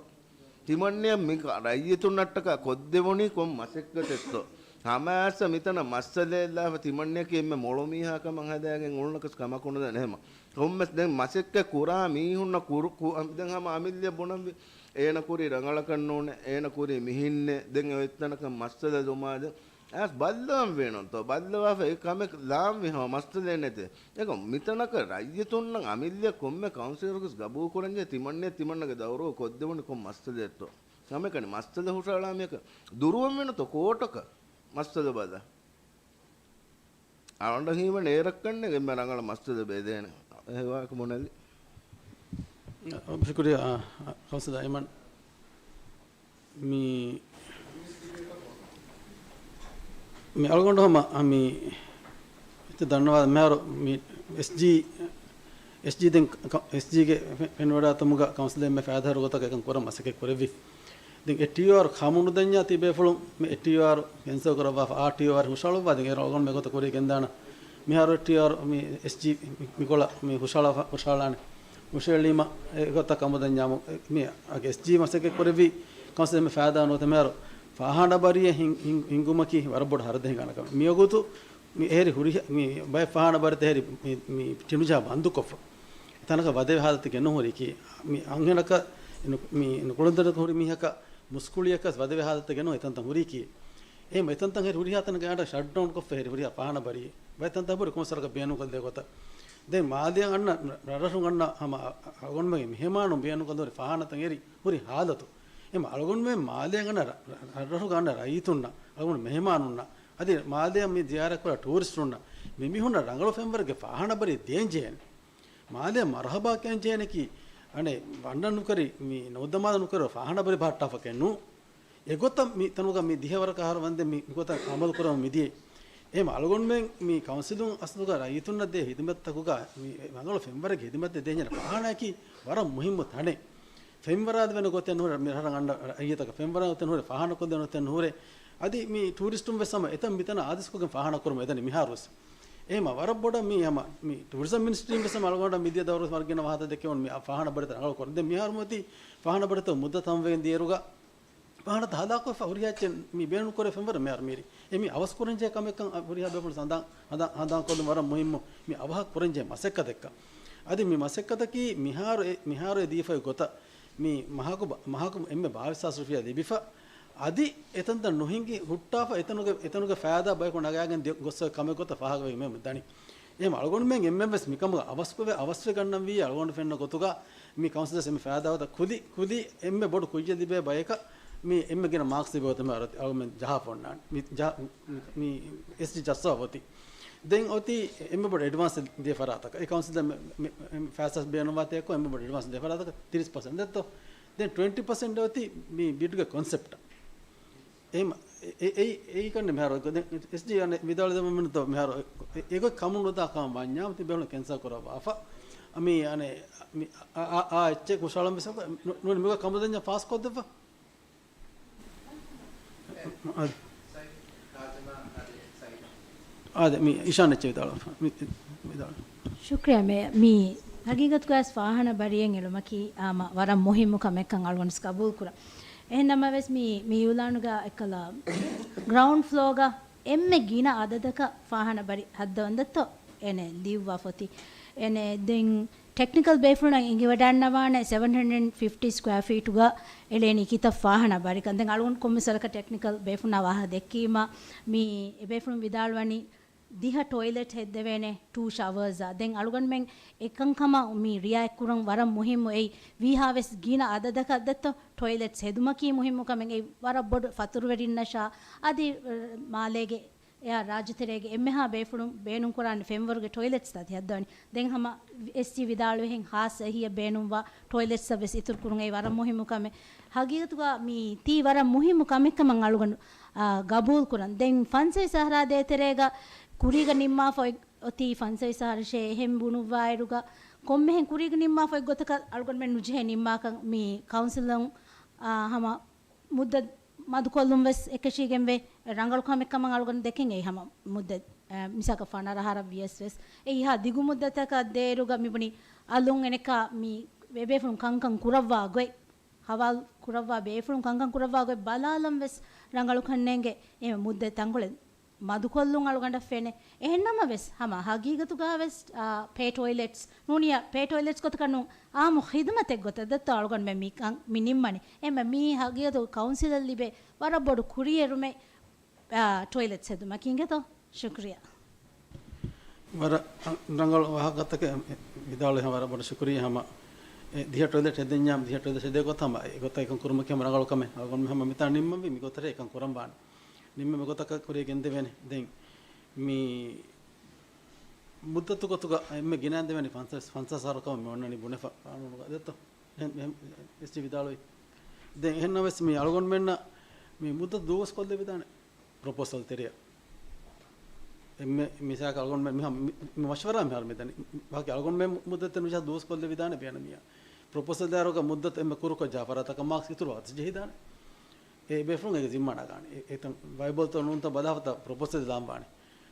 ތިމަންނަޔަށް މި ރައްޔިތުންނަށްޓަކާ ކޮށްދެވުނީ ކޮން މަސައްކަތެއްތޯ؟ ހަމައައިސް މިތަނަށް މައްސަލައެއްލާފަ ތިމަންނަޔަކީ އެންމެ މޮޅު މީހާ ކަމަށް ހަދާގެން އުޅުނަކަސް ކަމަކު ނުދާނެ. އެހެމަ ކޮންމެސް ދެން މަސައްކަތް ކުރާ މީހުންނަށް ކުރު-، ކު-، ދެން ހަމަ އަމިއްލަ ބުނަންވީ އޭނަ ކުރީ ރަނގަޅަކަށް ނޫނޭ، އޭނަ ކުރީ މިހިންނޭ، ދެން އޮތްތަނަކަށް މައްސަލަ ދުމާދެން އައިސް ބައްލަވަން ވޭނުންތޯ؟ ބައްލަވާފަ އެ ކަމެއް ލާންވީ ހަމަ މައްސަލައެއް ނެތޭ. އެކަމް މިތަނަކަށް ރައްޔިތުންނަށް އަމިއްލަ ކޮންމެ ކައުންސިލަރަކުސް ގަބޫލު ކުރަންޖެހޭ ތިމަންނެ ތިމަންނަގެ ދައުރު ކޮށްދެވުނީ ކޮން މައްސަލައެއްތޯ؟ ހަމައެކަނި މައްސަލަ ހުށައަޅާ މީހަކަށް ދުރުވަން ވޭނުންތޯ ކޯޓަކަށް މައްސަލަ ބަލަ؟ އަޅުގަނޑަށް ހީވަނީ އޭރަށްކަންނޭނގެ އެންމެ ރަނގަޅަށް މައްސަލަ ބެލޭނެ. އެ ވާހަކަ ބުނެލި. ޝުކުރިއްޔާ، އާ، ކައުންސިލަރ އައިމަން. މި، މި އަޅުގަނޑު ހަމަ، އާ، މި އިތު ދަންނަވާ މިހާރު މި އެސްޖީ، އެސްޖީ ދެން ކަ-، އެސްޖީގެ ފެ-، ފެންވަޑާތުމުގަ ކައުންސިލް އެންމެ ފައިދާހުރި ގޮތަކަށް އެކަން ކުރަން މަސައްކަތް ކުރެއްވި. ދެން އެ ޓީއާރު ކަމުނުދަންޏާ ތިބޭފުޅުން މި އެ ޓީއާރު ކެންސަލް ކުރައްވާފަ، އާ ޓީއާރު ހުށަހަޅުއްވާ ދެން އޭރު އަޅުގަނޑު މި ގޮތަށް ކުރިޔަށް ގެންދާނަ. މިހާރު އެ ޓީއާރު މި އެސްޖީ މި، މިކޮޅަށް މި ހުށަހަޅާ-، ހުށަހަޅާނެ. ހުށަހެޅީމަ އެ ގޮތަށް ކަމުދަންޏާމު، އެ، މި އަގެ އެސްޖީ މަސައްކަތް ކުރެއްވި ކައުންސިލް އެންމެ ފައިދާ ނުވަތަ މިހާރު ފާހާނަ ބަރީއެއް ހިން-، ހިން-، ހިންގުމަކީ ވަރަށް ބޮޑު ހަރަދެއް ހިނގާނެ ކަމެއް. މިވަގުތު މި އެހެރި ހުރިހަ-، މި ބައެއް ފާހާނަ ބަރިތައް އެހެރި މި، މި ޓިނުޖާ ބަންދުކޮށްފަ. އެތަނަކަށް ވަދެވޭ ހާލަތެއް ގެންނު ހުރީކީ، މި އަންހެނަކަށް ނު-، މި ނުކުޅެންދެން ހުރި މީހަކަށް މުސްކުޅިއަކަސް ވަދެވޭ ހާލަތެއް ގެންނު އެތަންތަން ހުރީކީ. އެހެން އެތަންތަން ހެރި ހުރިހާ ތަނަކަށް އަޑަށް ޝަޓްޑައުން ކޮށްފަ ހެރި ހުރިހާ ފާހާނަ ބަރީ. ބައެއް ތަންތަން ހުރި ކޮންސަރަކަށް ބޭނުންކޮށްދޭ ގޮތަށް. ދެން މާލެއަށް އަންނަ ރަށްރަށުން އަންނަ ހަމަ އަޅުގަނޑުމެންގެ މެހެމާނުން ބޭނުންކޮށްލަ ހުރި ފާހާނަތައް އެރި ހުރި ހާލަތު. އެމަ އަޅުގަނޑުމެން މާލެއަށް އަންނަ ރަ-، ރަށްރަށުގަ އަންނަ ރައްޔިތުންނަށް، އަޅުގަނޑު މެހެމާނުންނަށް، އަދި މާލެއަށް މި ޒިޔާރަތްކުރާ ޓޫރިސްޓުންނަށް މި މީހުންނަށް ރަނގަޅު ފެންވަރެއްގެ ފާހާނަ ބަރީ ދޭން ޖެހޭނެ. މާލެ މަރުހަބާ ކެން ޖެހޭނެކީ، އަނެއް ވަންނަން ނުކަރި، މި ނޯދަމާދަ ނުކަރި ފާހާނަ ބަރި ބަހައްޓާފަކެއް ނޫ. އެގޮތަށް މި ތަނުގަ މި ދިހަވަރަކަށް އަހަރު ވަންދެން މި ގޮތަށް އަމަލު ކުރަމުން މިދިޔަ. އެހެމަ އަޅުގަނޑުމެން މި ކައުންސިލުން އަސްލުގަ ރައްޔިތުންނަށް ދޭ ހިދުމަތްތަކުގަ މި ރަނގަޅު ފެންވަރެއްގެ ހިދުމަތެއް ދޭންޖެހޭނެ ފާހާނައަކީ ވަރަށް މުހިއްމު ތަނެއް. ފެންވަރާދެވޭނެ ގޮތެއް ނުހުރެ، މި ރަށަށް އަންނަ ރައްޔިތަކަށް ފެންވަރާ ގޮތެއް ނުހުރެ، ފާހާނަ ކޮށްދޭނެ ގޮތެއް ނުހުރެ. އަދި މި ޓޫރިސްޓުން ވެސް ހަމަ އެތަން މިތަނަށް އާދޭސްކޮށްގެން ފާހާނަ ކުރަމުން އެދަނީ މިހާރު ވެސް. އެހެމަ ވަރަށް ބޮޑަށް މި ހަމަ މި ޓޫރިޒަމް މިނިސްޓްރީން ވެސް ހަމަ އަޅުގަނޑަށް މިދިޔަ ދައުރު ވެސް ވަރަށް ގިނަ ވާހަކަ ދެއްކެވުނު މި ފާހާނަ ބަރިތައް ރަނގަޅު ކުރަން. ދެން މިހާރު މިއޮތީ ފާހާނަ ބަރިތައް މުއްދަތު ހަމަވެގެން ދިޔައިރުގަ ފާހާނަތައް ހަލާކުވެފަ ހުރިހާ އެއްޗެއް މި ބޭނުންކުރެވޭ ފެންވަރެއް މިހާރު މިއިރީ. އެ މި އަވަސް ކުރަންޖެހޭ ކަމެއްކަން ހުރިހާ ބޭފުޅުން ހަނދާން، ހަނދާން، ހަނދާންކޮށްލުން ވަރަށް މުހިއްމު މި އަވަހަށް ކުރަންޖެހޭ މަސައްކަތެއްކަން. އަދި މި މަސައްކަތަކީ މިހާރު އެ، މިހާރު އެ ދީފައި ގޮތަށް މި މަހަކު ބަ-، މަހަކު އެންމެ ބާވީސް ހާސް ރުފިޔާ ލިބިފަ، އަދި އެތަންތަން ނުހިނގި ހުއްޓާފަ އެތަނުގެ، އެތަނުގެ ފައިދާ ބަޔަކު ނަގާގެން ދި-، ގޮއްސަ ކަމެއް ގޮތަށް ފާހަގަވެގެން މި ދަނީ. އެހެމަ އަޅުގަނޑުމެން އެންމެން ވެސް މިކަމުގަ އަވަސްކޮށް، އަވަސްވެ ގަންނަންވީ އަޅުގަނޑު ފެންނަ ގޮތުގަ މި ކައުންސިލަށް އެންމެ ފައިދާ ގޮތަށް ކުލި، ކުލި އެންމެ ބޮޑު ކުއްޔަށް ލިބޭ ބަޔަކަށް މި އެންމެ ގިނަ މާކްސް ލިބޭ ގޮތަށް މި އަޅުގަނޑުމެން ޖަހާފަ އޮންނާނެ. މި ޖަ-، މި އެސްޖީ ޖައްސާފަ އޮތީ. ދެން އޮތީ އެންމެ ބޮޑު އެޑްވާންސް ދޭ ފަރާތަކަށް. އެ ކައުންސިލް މެ-، މެ-، މެ-، ފައިސާސް ބޭނުންވާތީ އެއްކޮށް އެންމެ ބޮޑު އެޑްވާންސް ދޭ ފަރާތަކަށް ތިރީސް ޕަސެންޓް ދެއްތޯ. ދެން ޓްވެންޓީ ޕަސެންޓް އޮތީ މި ބިޑްގެ ކޮންސެޕްޓަށް. އެހެމަ އެ-، އެ-، އެއީ، އެއީ ކަންނެ މިހާރު ދެން އެސްޖީ އަނެއް ވިދާޅުވެދެމުން މިންތޯ މިހާރު އެ-، އެ-، އެގޮތް ކަމުނުދާ ކަމަށް ވަންޏާ ތި ބޭފުޅުން ކެންސަލް ކުރައްވާފަ. މި އަނެއް، މި އާ، އާ، އާ، އެއްޗެއް ހުށަހަޅަން ވެސް ނު-، ނު-، ނުވަތަ ކަމުދަންޏާ ފާސް ކޮށްދެއްވާ. އާދެ، މި އިޝާން އެއްޗެއް ވިދާޅުވާ. މި، ވިދާޅު. ޝުކްރިޔާ. މި، މި ހަގީގަތުގައި ފާހަނަ ބަރިއެއް އެޅުމަކީ ހަމަ ވަރަށް މުހިއްމު ކަމެއްކަން އަޅުގަނޑު ގަބޫލުކުރަން. އެހެން ނަމަވެސް މި، މި އިއުލާނުގަ އެއްކަލަ ގްރައުންޑް ފްލޯގަ އެންމެ ގިނަ އަދަދަކަށް ފާހަނަ ބަރި ހައްދަވަން ދެއްތޯ؟ އޭނެ ލިޔުއްވާ ފޮތި. އޭނެ ދެން ޓެކްނިކަލް ބޭފުޅުންނަށް އެނގިވަޑައިގަންނަވާނެ ސެވަން ހަންޑްރެޑް އެންޑް ފިފްޓީ ސްކޮއާ ފީޓުގަ އެޅޭނީ ކިތައް ފާހަނަ ބަރިކަން. ދެން އަޅުގަނޑު ކޮންމެސް ވަރަކަށް ޓެކްނިކަލް ބޭފުޅުންނާ ވާހަކަ ދެއްކީމަ، މި އެ ބޭފުޅުން ވިދާޅުވަނީ ދިހަ ޓޮއިލެޓް ހެއްދެވޭނެ ޓޫ ޝަވަރސްއާ. ދެން އަޅުގަނޑުމެން އެކަންކަމަށް މި ރިއާޔަތްކުރަން ވަރަށް މުހިއްމު. އެއީ ވީހާވެސް ގިނަ އަދަދަކަށް ދެއްތޯ ޓޮއިލެޓްސް ހެދުމަކީ މުހިއްމު ކަމެއް. އެއީ ވަރަށް ބޮޑު ފަތުރުވެރިންނަށާ އަދި، އަ، މާލޭގެ އެއާ ރާއްޖެތެރޭގެ އެންމެހާ ބޭފުޅުން ބޭނުންކުރާނެ ފެންވަރުގެ ޓޮއިލެޓްސްތައް ތި ހައްދަވަނީ. ދެން ހަމަ އެސްޖީ ވިދާޅުވިހެން ހާއްސަ އެހީއަށް ބޭނުންވާ ޓޮއިލެޓްސްއަށް ވެސް އިތުރު ކުރުން އެއީ ވަރަށް މުހިއްމު ކަމެއް. ހަގީގަތުގަ މި ތީ ވަރަށް މުހިއްމު ކަމެއްކަމަށް އަޅުގަނޑު، އާ، ގަބޫލުކުރަން. ދެން ފަންސަވީސް އަހަރާ ދޭތެރޭގަ ކުރީގަ ނިންމާފަ އޮތީ ފަންސަވީސް އަހަރަށޭ އެހެން ބުނުއްވާއިރުގަ ކޮންމެހެން ކުރީގަ ނިންމާފަ އޮތް ގޮތަކަށް އަޅުގަނޑުމެން ނުޖެހޭ ނިންމާކަށް މި ކައުންސިލުން، އާ، ހަމަ މުއްދަތު މަދުކޮށްލުން ވެސް އެކަށީގެންވޭ. ރަނގަޅު ކަމެއް ކަމަށް އަޅުގަނޑު ދެކެން އެއީ ހަމަ މުއްދަތު، އަ، މިސާލަކަށް ފަނަރަ އަހަރަށް ވިޔަސް ވެސް އެ އިހާ ދިގު މުއްދަތަކަށް ދޭއިރުގަ މިބުނި އަލުން އެނެއްކާ މި އެބޭފުޅުން ކަންކަން ކުރައްވާ ގޮތް، ހަވާލު ކުރައްވާ ބޭފުޅުން ކަންކަން ކުރައްވާ ގޮތް ބަލާލަން ވެސް ރަނގަޅުކަންނޭނގެ. އެ މުއްދަތު ތަންކޮޅެއް މަދުކޮށްލުން އަޅުގަނޑަށް ފެނޭ. އެހެންނަމަވެސް، ހަމަ ހަގީގަތުގަ ވެސް، އާ، ޕޭ ޓޮއިލެޓްސް ނޫނިއްޔާ، ޕޭ ޓޮއިލެޓްސް ގޮތަކަށް ނޫން، އާއްމު ޚިދުމަތެއް ގޮތަށް ދެއްތޯ އަޅުގަނޑުމެން މި ކަން މި ނިންމަނީ. އެހެންމެ މީ ހަގީގަތުގަ ކައުންސިލަށް ލިބޭ ވަރަށް ބޮޑު ކުރިއެރުމެއް، އާ، ޓޮއިލެޓްސް ހެދުމަކީ އިނގޭތޯ؟ ޝުކްރިޔާ. ވަރަށް ރަނގަޅު ވާހަކަތަކެއް ވިދާޅުވި، ވަރަށް ބޮޑަށް ޝުކުރިއްޔާ. ހަމަ އެ ދިހަ ޓޮއިލެޓް ހެދެންޏާ، ދިހަ ޓޮއިލެޓް ހެދޭ ގޮތަށް ހަމަ އެ ގޮތަށް އެކަން ކުރުމަކީ ހަމަ ރަނގަޅު ކަމެއް. އަޅުގަނޑު ހަމަ މިތާ ނިންމަންވީ މި ގޮތަށް އެކަން ކުރަން ވާނެ. ނިންމެ މި ގޮތަކަށް ކުރިޔަށް ގެންދެވޭނެ. ދެން މި މުއްދަތު ގޮތުގަ އެންމެ ގިނަ އެންދެވޭނީ ފަންސަވީސް، ފަންސާސް އަހަރު ކަމަށް މި އޮންނަނީ ބުނެފަ އާނޫނުގަ ދެއްތޯ؟ އެހެން، އެހެން އެސްޖީ ވިދާޅުވި. ދެން އެހެންނަމަވެސް މި އަޅުގަނޑުމެންނަށް މި މުއްދަތު ދުވަސް ކޮށްލެވިދާނެ ޕްރޮޕޯސަލް ތެރެއަށް. އެންމެ މިސާލަކަށް އަޅުގަނޑުމެން މި ހަމަ މި، މި މަޝްވަރާ މިހާރު މިދަނީ. ވާގި އަޅުގަނޑުމެން މުއްދަތެއް ނުޖަހާ ދުވަސް ކޮށްލެވިދާނެ ބޭނަމިޔާ. ޕްރޮޕޯސަލް ދާއިރުގަ މުއްދަތު އެންމެ ކުރުކޮށް ޖާ ފަރާތަކަށް މާކްސް އިތުރުވާ ގޮތަށް ޖެހިދާނެ. އެ ބޭފުޅުން އޭގެ ޒިންމާ ނަގާނެ. އެ، އެތަން ވައިބަލްތޯ ނޫންތޯ ބަލާފަތަ ޕްރޮޕޯސަލް ލާން ވާނެ.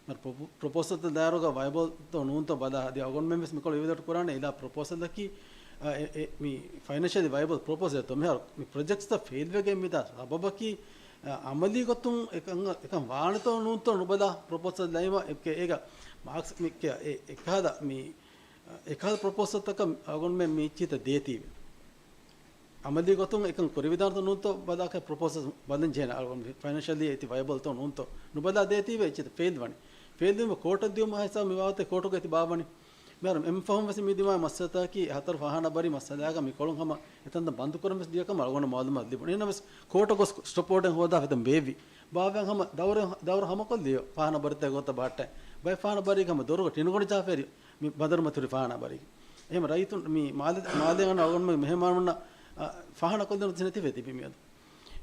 މަރ ޕްރޮޕޯ-، ޕްރޮޕޯސަލްތައް ދާއިރުގަ ވައިބަލްތޯ ނޫންތޯ ބަލާ އަދި އަޅުގަނޑުމެން ވެސް މިކޮޅު އިވެލުއޭޓް ކުރާނެ އިލާ ޕްރޮޕޯސަލަކީ، އަ، އެ، އެ، މި ފައިނޭންޝަލީ ވައިބަލް ޕްރޮޕޯސަލްތޯ މިހާރު މި ޕްރޮޖެކްޓްސްތައް ފެއިލްވެގެން މިދާ ސަބަބަކީ، އަ، އަމަލީ ގޮތުން އެކަން، އެކަން ވާނެތޯ ނޫންތޯ ނުބަލާ ޕްރޮޕޯސަލް ލައިމަ އެ، އޭގަ މާކްސް މި ކެ-، އެ، އެކަހަލަ މި، އަ، އެކަހަލަ ޕްރޮޕޯސަލްތަކަށް އަޅުގަނޑުމެން މި އެއްޗިތައް ދޭތީވެ. އަމަލީ ގޮތުން އެކަން ކުރެވިދާނެތޯ ނޫންތޯ ބަލާކަށް ޕްރޮޕޯސަލް ބަލަން ޖެހޭނެ އަޅުގަނޑު ފައިނޭންޝަލީ އެތި ވައިބަލްތޯ ނޫންތޯ ނުބަލާ ދޭތީވެ އެއްޗިތައް ފެއިލް ވަނީ. ފެއިލް ވީމަ ކޯޓަށް ދިޔުމާ ހިސާބު މި ބާވަތެއް ކޯޓުގަ އެތި ބާއްވަނީ. މިހާރު އެންމެ ފަހުން ވެސް މި ދިމާވި މައްސަލަތަކީ ހަތަރު ފާހާނާ ބަރީ މައްސަލައިގަ މިކޮޅުން ހަމަ އެތަންތަން ބަންދު ކުރަން ވެސް ދިޔަ ކަމަށް އަޅުގަނޑަށް މައުލޫމާތު ލިބުނު. އެހެންނަމަވެސް ކޯޓަށް ގޮސް ސްޓޮޕް އޯޑަރެއް ހޯދާފަ އެތަން ބޭއްވި. ބާއްވައި ހަމަ ދައުރެއް، ދައުރު ހަމަކޮށްލިޔޯ ފާހާނާ ބަރީތައް ގޮތަށް ބަހައްޓައި. ބައެއް ފާހާނާ ބަރީގަ ހަމަ ދޮރުގަ ޓިނުގަނޑު ޖާފައިރި މި ބަނދަރު މަތިވެރި ފާހާނާ ބަރީގެ. އެހެން ރައްޔިތުން މި މާލެ-، މާލޭގަ އަޅުގަނޑުމެން މެހެމާނުންނަށް، އަ، ފާހާނާ ކޮށްލަން ރަސްމީ ނެތިވެ ތިބި މިއަދު.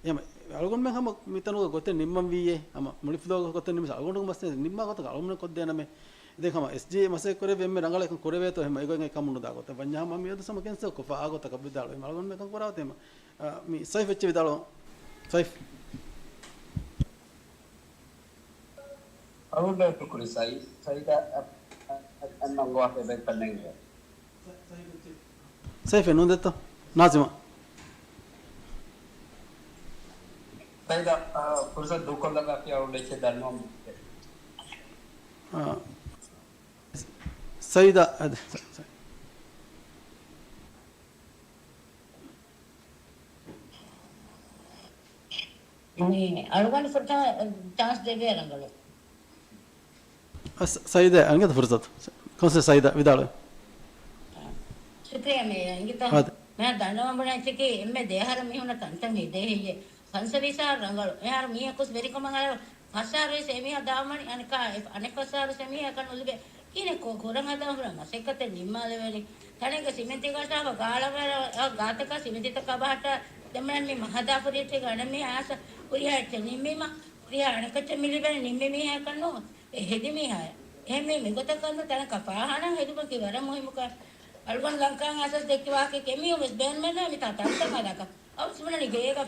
އެހެން އަޅުގަނޑުމެން ހަމަ މިތަނުގަ ގޮތެއް ނިންމަންވީއޭ، ހަމަ މުޅި ފްލޯގަ ގޮތެއް ނިންމި އަޅުގަނޑުގެ މައްސަލަ ނިންމާ ގޮތަކަށް އަޅުގަނޑުމެން ކޮށްދޭނަމޭ. ދެން ހަމަ އެސްޖީއޭ މަސައްކަތް ކުރެއްވި އެންމެ ރަނގަޅަށް އެކަން ކުރެވޭތޯ އެހެން އެގޮތް އެކަމުން ނުދާ ގޮތަށް ވަންޏާ ހަމަ މިއަދު ހަމަ ކެންސަލް ކޮށްފަ އާ ގޮތަކަށް ވިދާޅުވީމަ އަޅުގަނޑުމެން އެކަން ކުރާތީމަ، އަ، މި ސައިފް އެއްޗެއް ވިދާޅުވާ. ސައިފް. އަޅުގަނޑު ޝުކުރި ސައި-، ސައިދާ، އަ، އަ، އަ، އަންނަ އަންގޮވާފަ ބެންކަން ނޭނގެ. ސައިފް ނޫން ދެއްތޯ؟ ނާޒިމާ. ސައިދާ، އަ، ފުރުސަތު ދޫކޮށްލަން އަފިޔާ އުޅެއްޗެއް ދަންނަވަން. އަ، ސައިދާ، އަ، ސަ-، ސަ-، މި އަޅުގަނޑު ފުރަތަމަ ޗާންސް ދެވޭ ރަނގަޅު. ސަ-، ސައިދާ އަނގަތަ ފުރުސަތު. ކައުންސިލަރ ސައިދާ ވިދާޅުވެ. ޝުކްރިޔާ މޭޔަރ. އިނގިތަ؟ އާދެ. މޭޔަރ ދަންނަވަން ބުނާ އެއްޗަކީ އެންމެ ދެއަހަރަށް މީހުންނަށް ތަންތަން ހެދޭ ހެއްޔޭ؟ ފަންސަވީސް އަހަރު ރަނގަޅު. އެހާރު މީހަކުސް ވެރިކަމަށް އަރާ ފަސް އަހަރުވެސް އެމީހާ ދާމަނި އަނެކާ، އެ-، އަނެއް ފަސް އަހަރުވެސް އެމީހާ އެކަން ނުލިބޭ. ކިހިނެއް ކު-، ކުރަން ހަދާ ހުރި މަސައްކަތެއް ނިންމާލެވޭނީ. ތަނެއްގަ ސިމެންތި ގަސާފަ ގާޅަވަރަށް ގާތަކަށް ސިމެންތިތައް ކަބަހައްޓާ ދެން މި ހަދާ ފުރިއެއްޗެއް ގަނެ މީހާ އާސަ ހުރިހާ އެއްޗެއް ނިންމީމަ ހުރިހާ އަނެކައްޗެއް މި ލިބޭނެ ނިންމި މީހާ އެކަން ނޫން. އެ ހެދި މީހާ. އެހެން މި މިގޮތަށް ކަންތައް ތަނަކަށް ފާހާނާ ހެދުމަކީ ވަރަށް މުހިއްމު ކަން. އަޅުގަނޑު ލަންކާން އަސަސް ދެއްކި ވާހަކަ ކެމިއުމެސް ބޭނުމެއް ނަމިތާ ތަންތަން ހަދާކަށް. އަވަސް ވަނީ ގޭގަ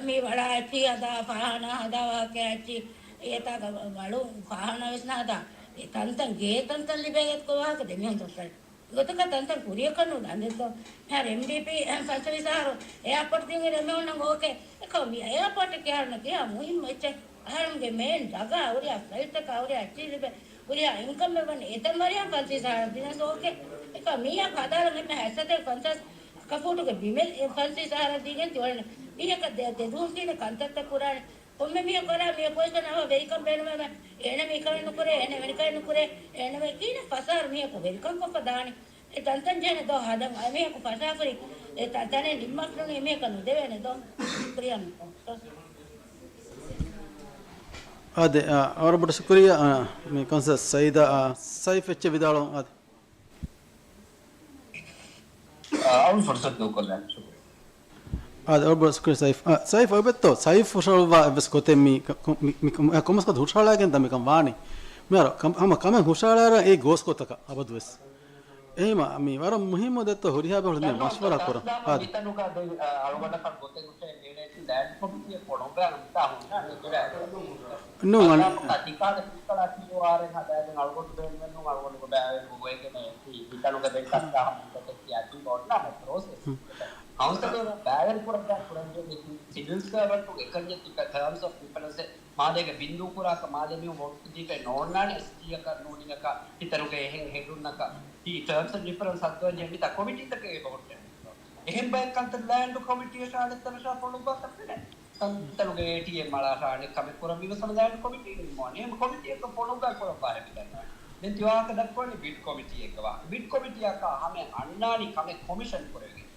މި ވަޅާ އެއްޗި ހަދާ، ފާހާނާ ހަދާ ވާހަކަ އެއްޗި އޭތާ ވަޅު ފާހާނާ ވެސް ނާދާ. އެ ތަންތަން ގޭ ތަންތަން ލިބޭ ގޮތުގެ ވާހަކަ ދެމީހުން ތޮއްސަރ. ގޮތަކަށް ތަންތަން ކުރިޔަކަށް ނޫން. އަނދެއްތޯ މިހާރު އެމްޑީޕީ ފަންސަވީސް އަހަރު އެއާޕޯޓް ދިން އިރު އެމީހުންނަށް އޯކޭ. އެކަމަ މި އެއާޕޯޓް ކިހާރުން ކިހާ މުހިންމު އެއްޗެއް. އަހަރުންގެ މޭން ޖަގާ ހުރިހާ ފްލައިޓްތަކާ ހުރިހާ އެއްޗިހި ލިބޭ ހުރިހާ އިންކަމެއް ވަން އެތަން ވަރިހަން ފަންސަވީސް އަހަރަށް ދިނަސް އޯކޭ. އެކަ މީހާ ހަދާލަން އެންމެ ހައްސަތޭކަ ފަންސާސް އަކަފޫޓުގެ ބިމެއް އެ ފަންސަވީސް އަހަރަށް ދީގެން ތި އޮޅެން. މީހަކަށް ދެ، ދެ ދުވަހުން ކިހިނެއް ކަންތައްތައް ކުރާނެ. ކޮންމެ މީހަކު އަރާ މި ޕޮޒިޝަން އަވަ ވެރިކަން ބޭނުމެވެ. އޭނަ މި ކަމެއް ނުކުރޭ، އޭނަ ވެރިކަމެއް ނުކުރޭ، އޭނަ ވެ ކީނެ ފަސާރު މީހަކު ވެރިކަން ކޮށްފަ ދާނެ. އެ ތަންތަން ޖެހޭނެ ދޯ ހަދަން. އެ މީހަކު ފަސާފުރި އެ ތަ، ތަނެއް ނިންމާފަ ނޫނީ އެ މީހަކަށް ނުދެވޭނެ ދޯ. ޝުކުރިޔާ. އާދެ، އާ، ވަރަށް ބޮޑަށް ޝުކުރިޔާ، އާ، މި ކައުންސިލަރ ސައީދާ، އާ، ސައިފް އެއްޗެއް ވިދާޅުވަން އާދެ. އަޅުން ފުރުސަތު ދޫކޮށްލަން ޝުކުރިޔާ. އާދެ، އޮޅުބޮޅު ޝުކުރިޔާ ސައިފް. އާ، ސައިފް އޮތްބެއްތޯ؟ ސައިފް ހުށަހަޅުއްވާ އެއްވެސް ގޮތެއް މި، މި، މި، ކޮ، މި، ކޮ، ކޮމަސް ގޮތަށް ހުށަހަޅާގެން ދާ މިކަން ވާނީ. މިހާރު ކަމް، ހަމަ ކަމެއް ހުށަހަޅާއިރަށް އެ ގޯސް ގޮތަކަށް އަބަދުވެސް. އެހެންވީމަ، މި ވަރަށް މުހިއްމު ދެއްތޯ ހުރިހާ ބޭފުޅުން މަޝްވަރާ ކުރަން. އާދެ. މިތަނުގަ ދެން، އަ، އަޅުގަނޑަކަށް ގޮތެއް ހުށަހެއް މިއުޅޭ ލޭންޑް ކޮމިޓީއެއް ފޮނުއްވާ މިތާ ހުންނާނެ ދުރަ. ނޫން އަނެއް. ތިކާލަ ތިކާލަ ޓީއޯއާރެއް ހަދާގެން އަޅުގަނޑު ބޭނުމެއް ނޫން އަޅުގަނޑުގެ ބައިވެރިވުމުގެ ގޮތްގެ މި މިތަނުގަ ދެން ކަސްޓާ ހަމަ އެކަކެއް ކިޔާ ތިބަ އޮންނާނެ ޕްރޮސެސް. ކައުންސިލަރ ބައިވެރި ކުރައްވާ ކުރަންޖެހޭ ސިވިލް ސަރވަންޓު އެކަންޏެއް ތިބެ ޓާމްސް އޮފް ރިފަރެންސް މާލޭގެ ބިންދޫ ކުރާކަށް މާލޭ މީހުން ވޯޓް ދީފައި ނޯންނާނެ އެސްޖީއަކަށް ނޫނީއަކަށް ތިތަނުގެ އެހެން ހެޑުންނަކަށް ތި ޓާމްސް އެންޑް ރިފަރެންސް ހައްދަވަން ޖެހޭ މިތާ ކޮމިޓީތަކެއް އެބަހުއްޓެވެ. އެހެން ބައެއް ކަންތައް ލޭންޑް ކޮމިޓީއަށާ އަނެއްތަނަށާ ފޮނުއްވާކަށް ފެނޭ. ތަންތަނުގެ އޭޓީއޭ މަޅާށާ އަނެއް ކަމެއް ކުރަން މިވެސް ހަމަ ލޭންޑް ކޮމިޓީ ނިންމުވާނެ. އެހެން ކޮމިޓީއަކަށް ފޮނުއްވާ ކުރައްވާހެން މިދަންނަވާނެ. ދެން ތި ވާހަކަ ދައްކަވަނީ ބިޑް ކޮމިޓީއެއްގެ ވާހަކަ. ބިޑް ކޮމިޓީއަކާ ހަމަ އަންނާނީ ކަމެއް ކޮމިޝަން ކުރެވިގެން.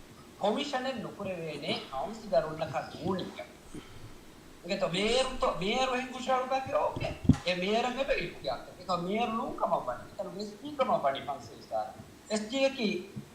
ކޮމިޝަނެއް ނުކުރެވޭނެ ކައުންސިލަރުންނަކަށް ނޫނީ. އެގެތޯ މޭޔަރުތޯ، މޭޔަރު ހެން ހުށަހަޅުއްވާފި އޯކޭ. އެ މޭޔަރަށް އެބަ އިޚްތިޔާރު. އެކަމަ މޭޔަރު ނޫން ކަމަށް ވަނީ. އެތަނު އެސްޕީ ކަމަށް ވަނީ ފަންސަވީސް ސާރ. އެސްޖީއަކީ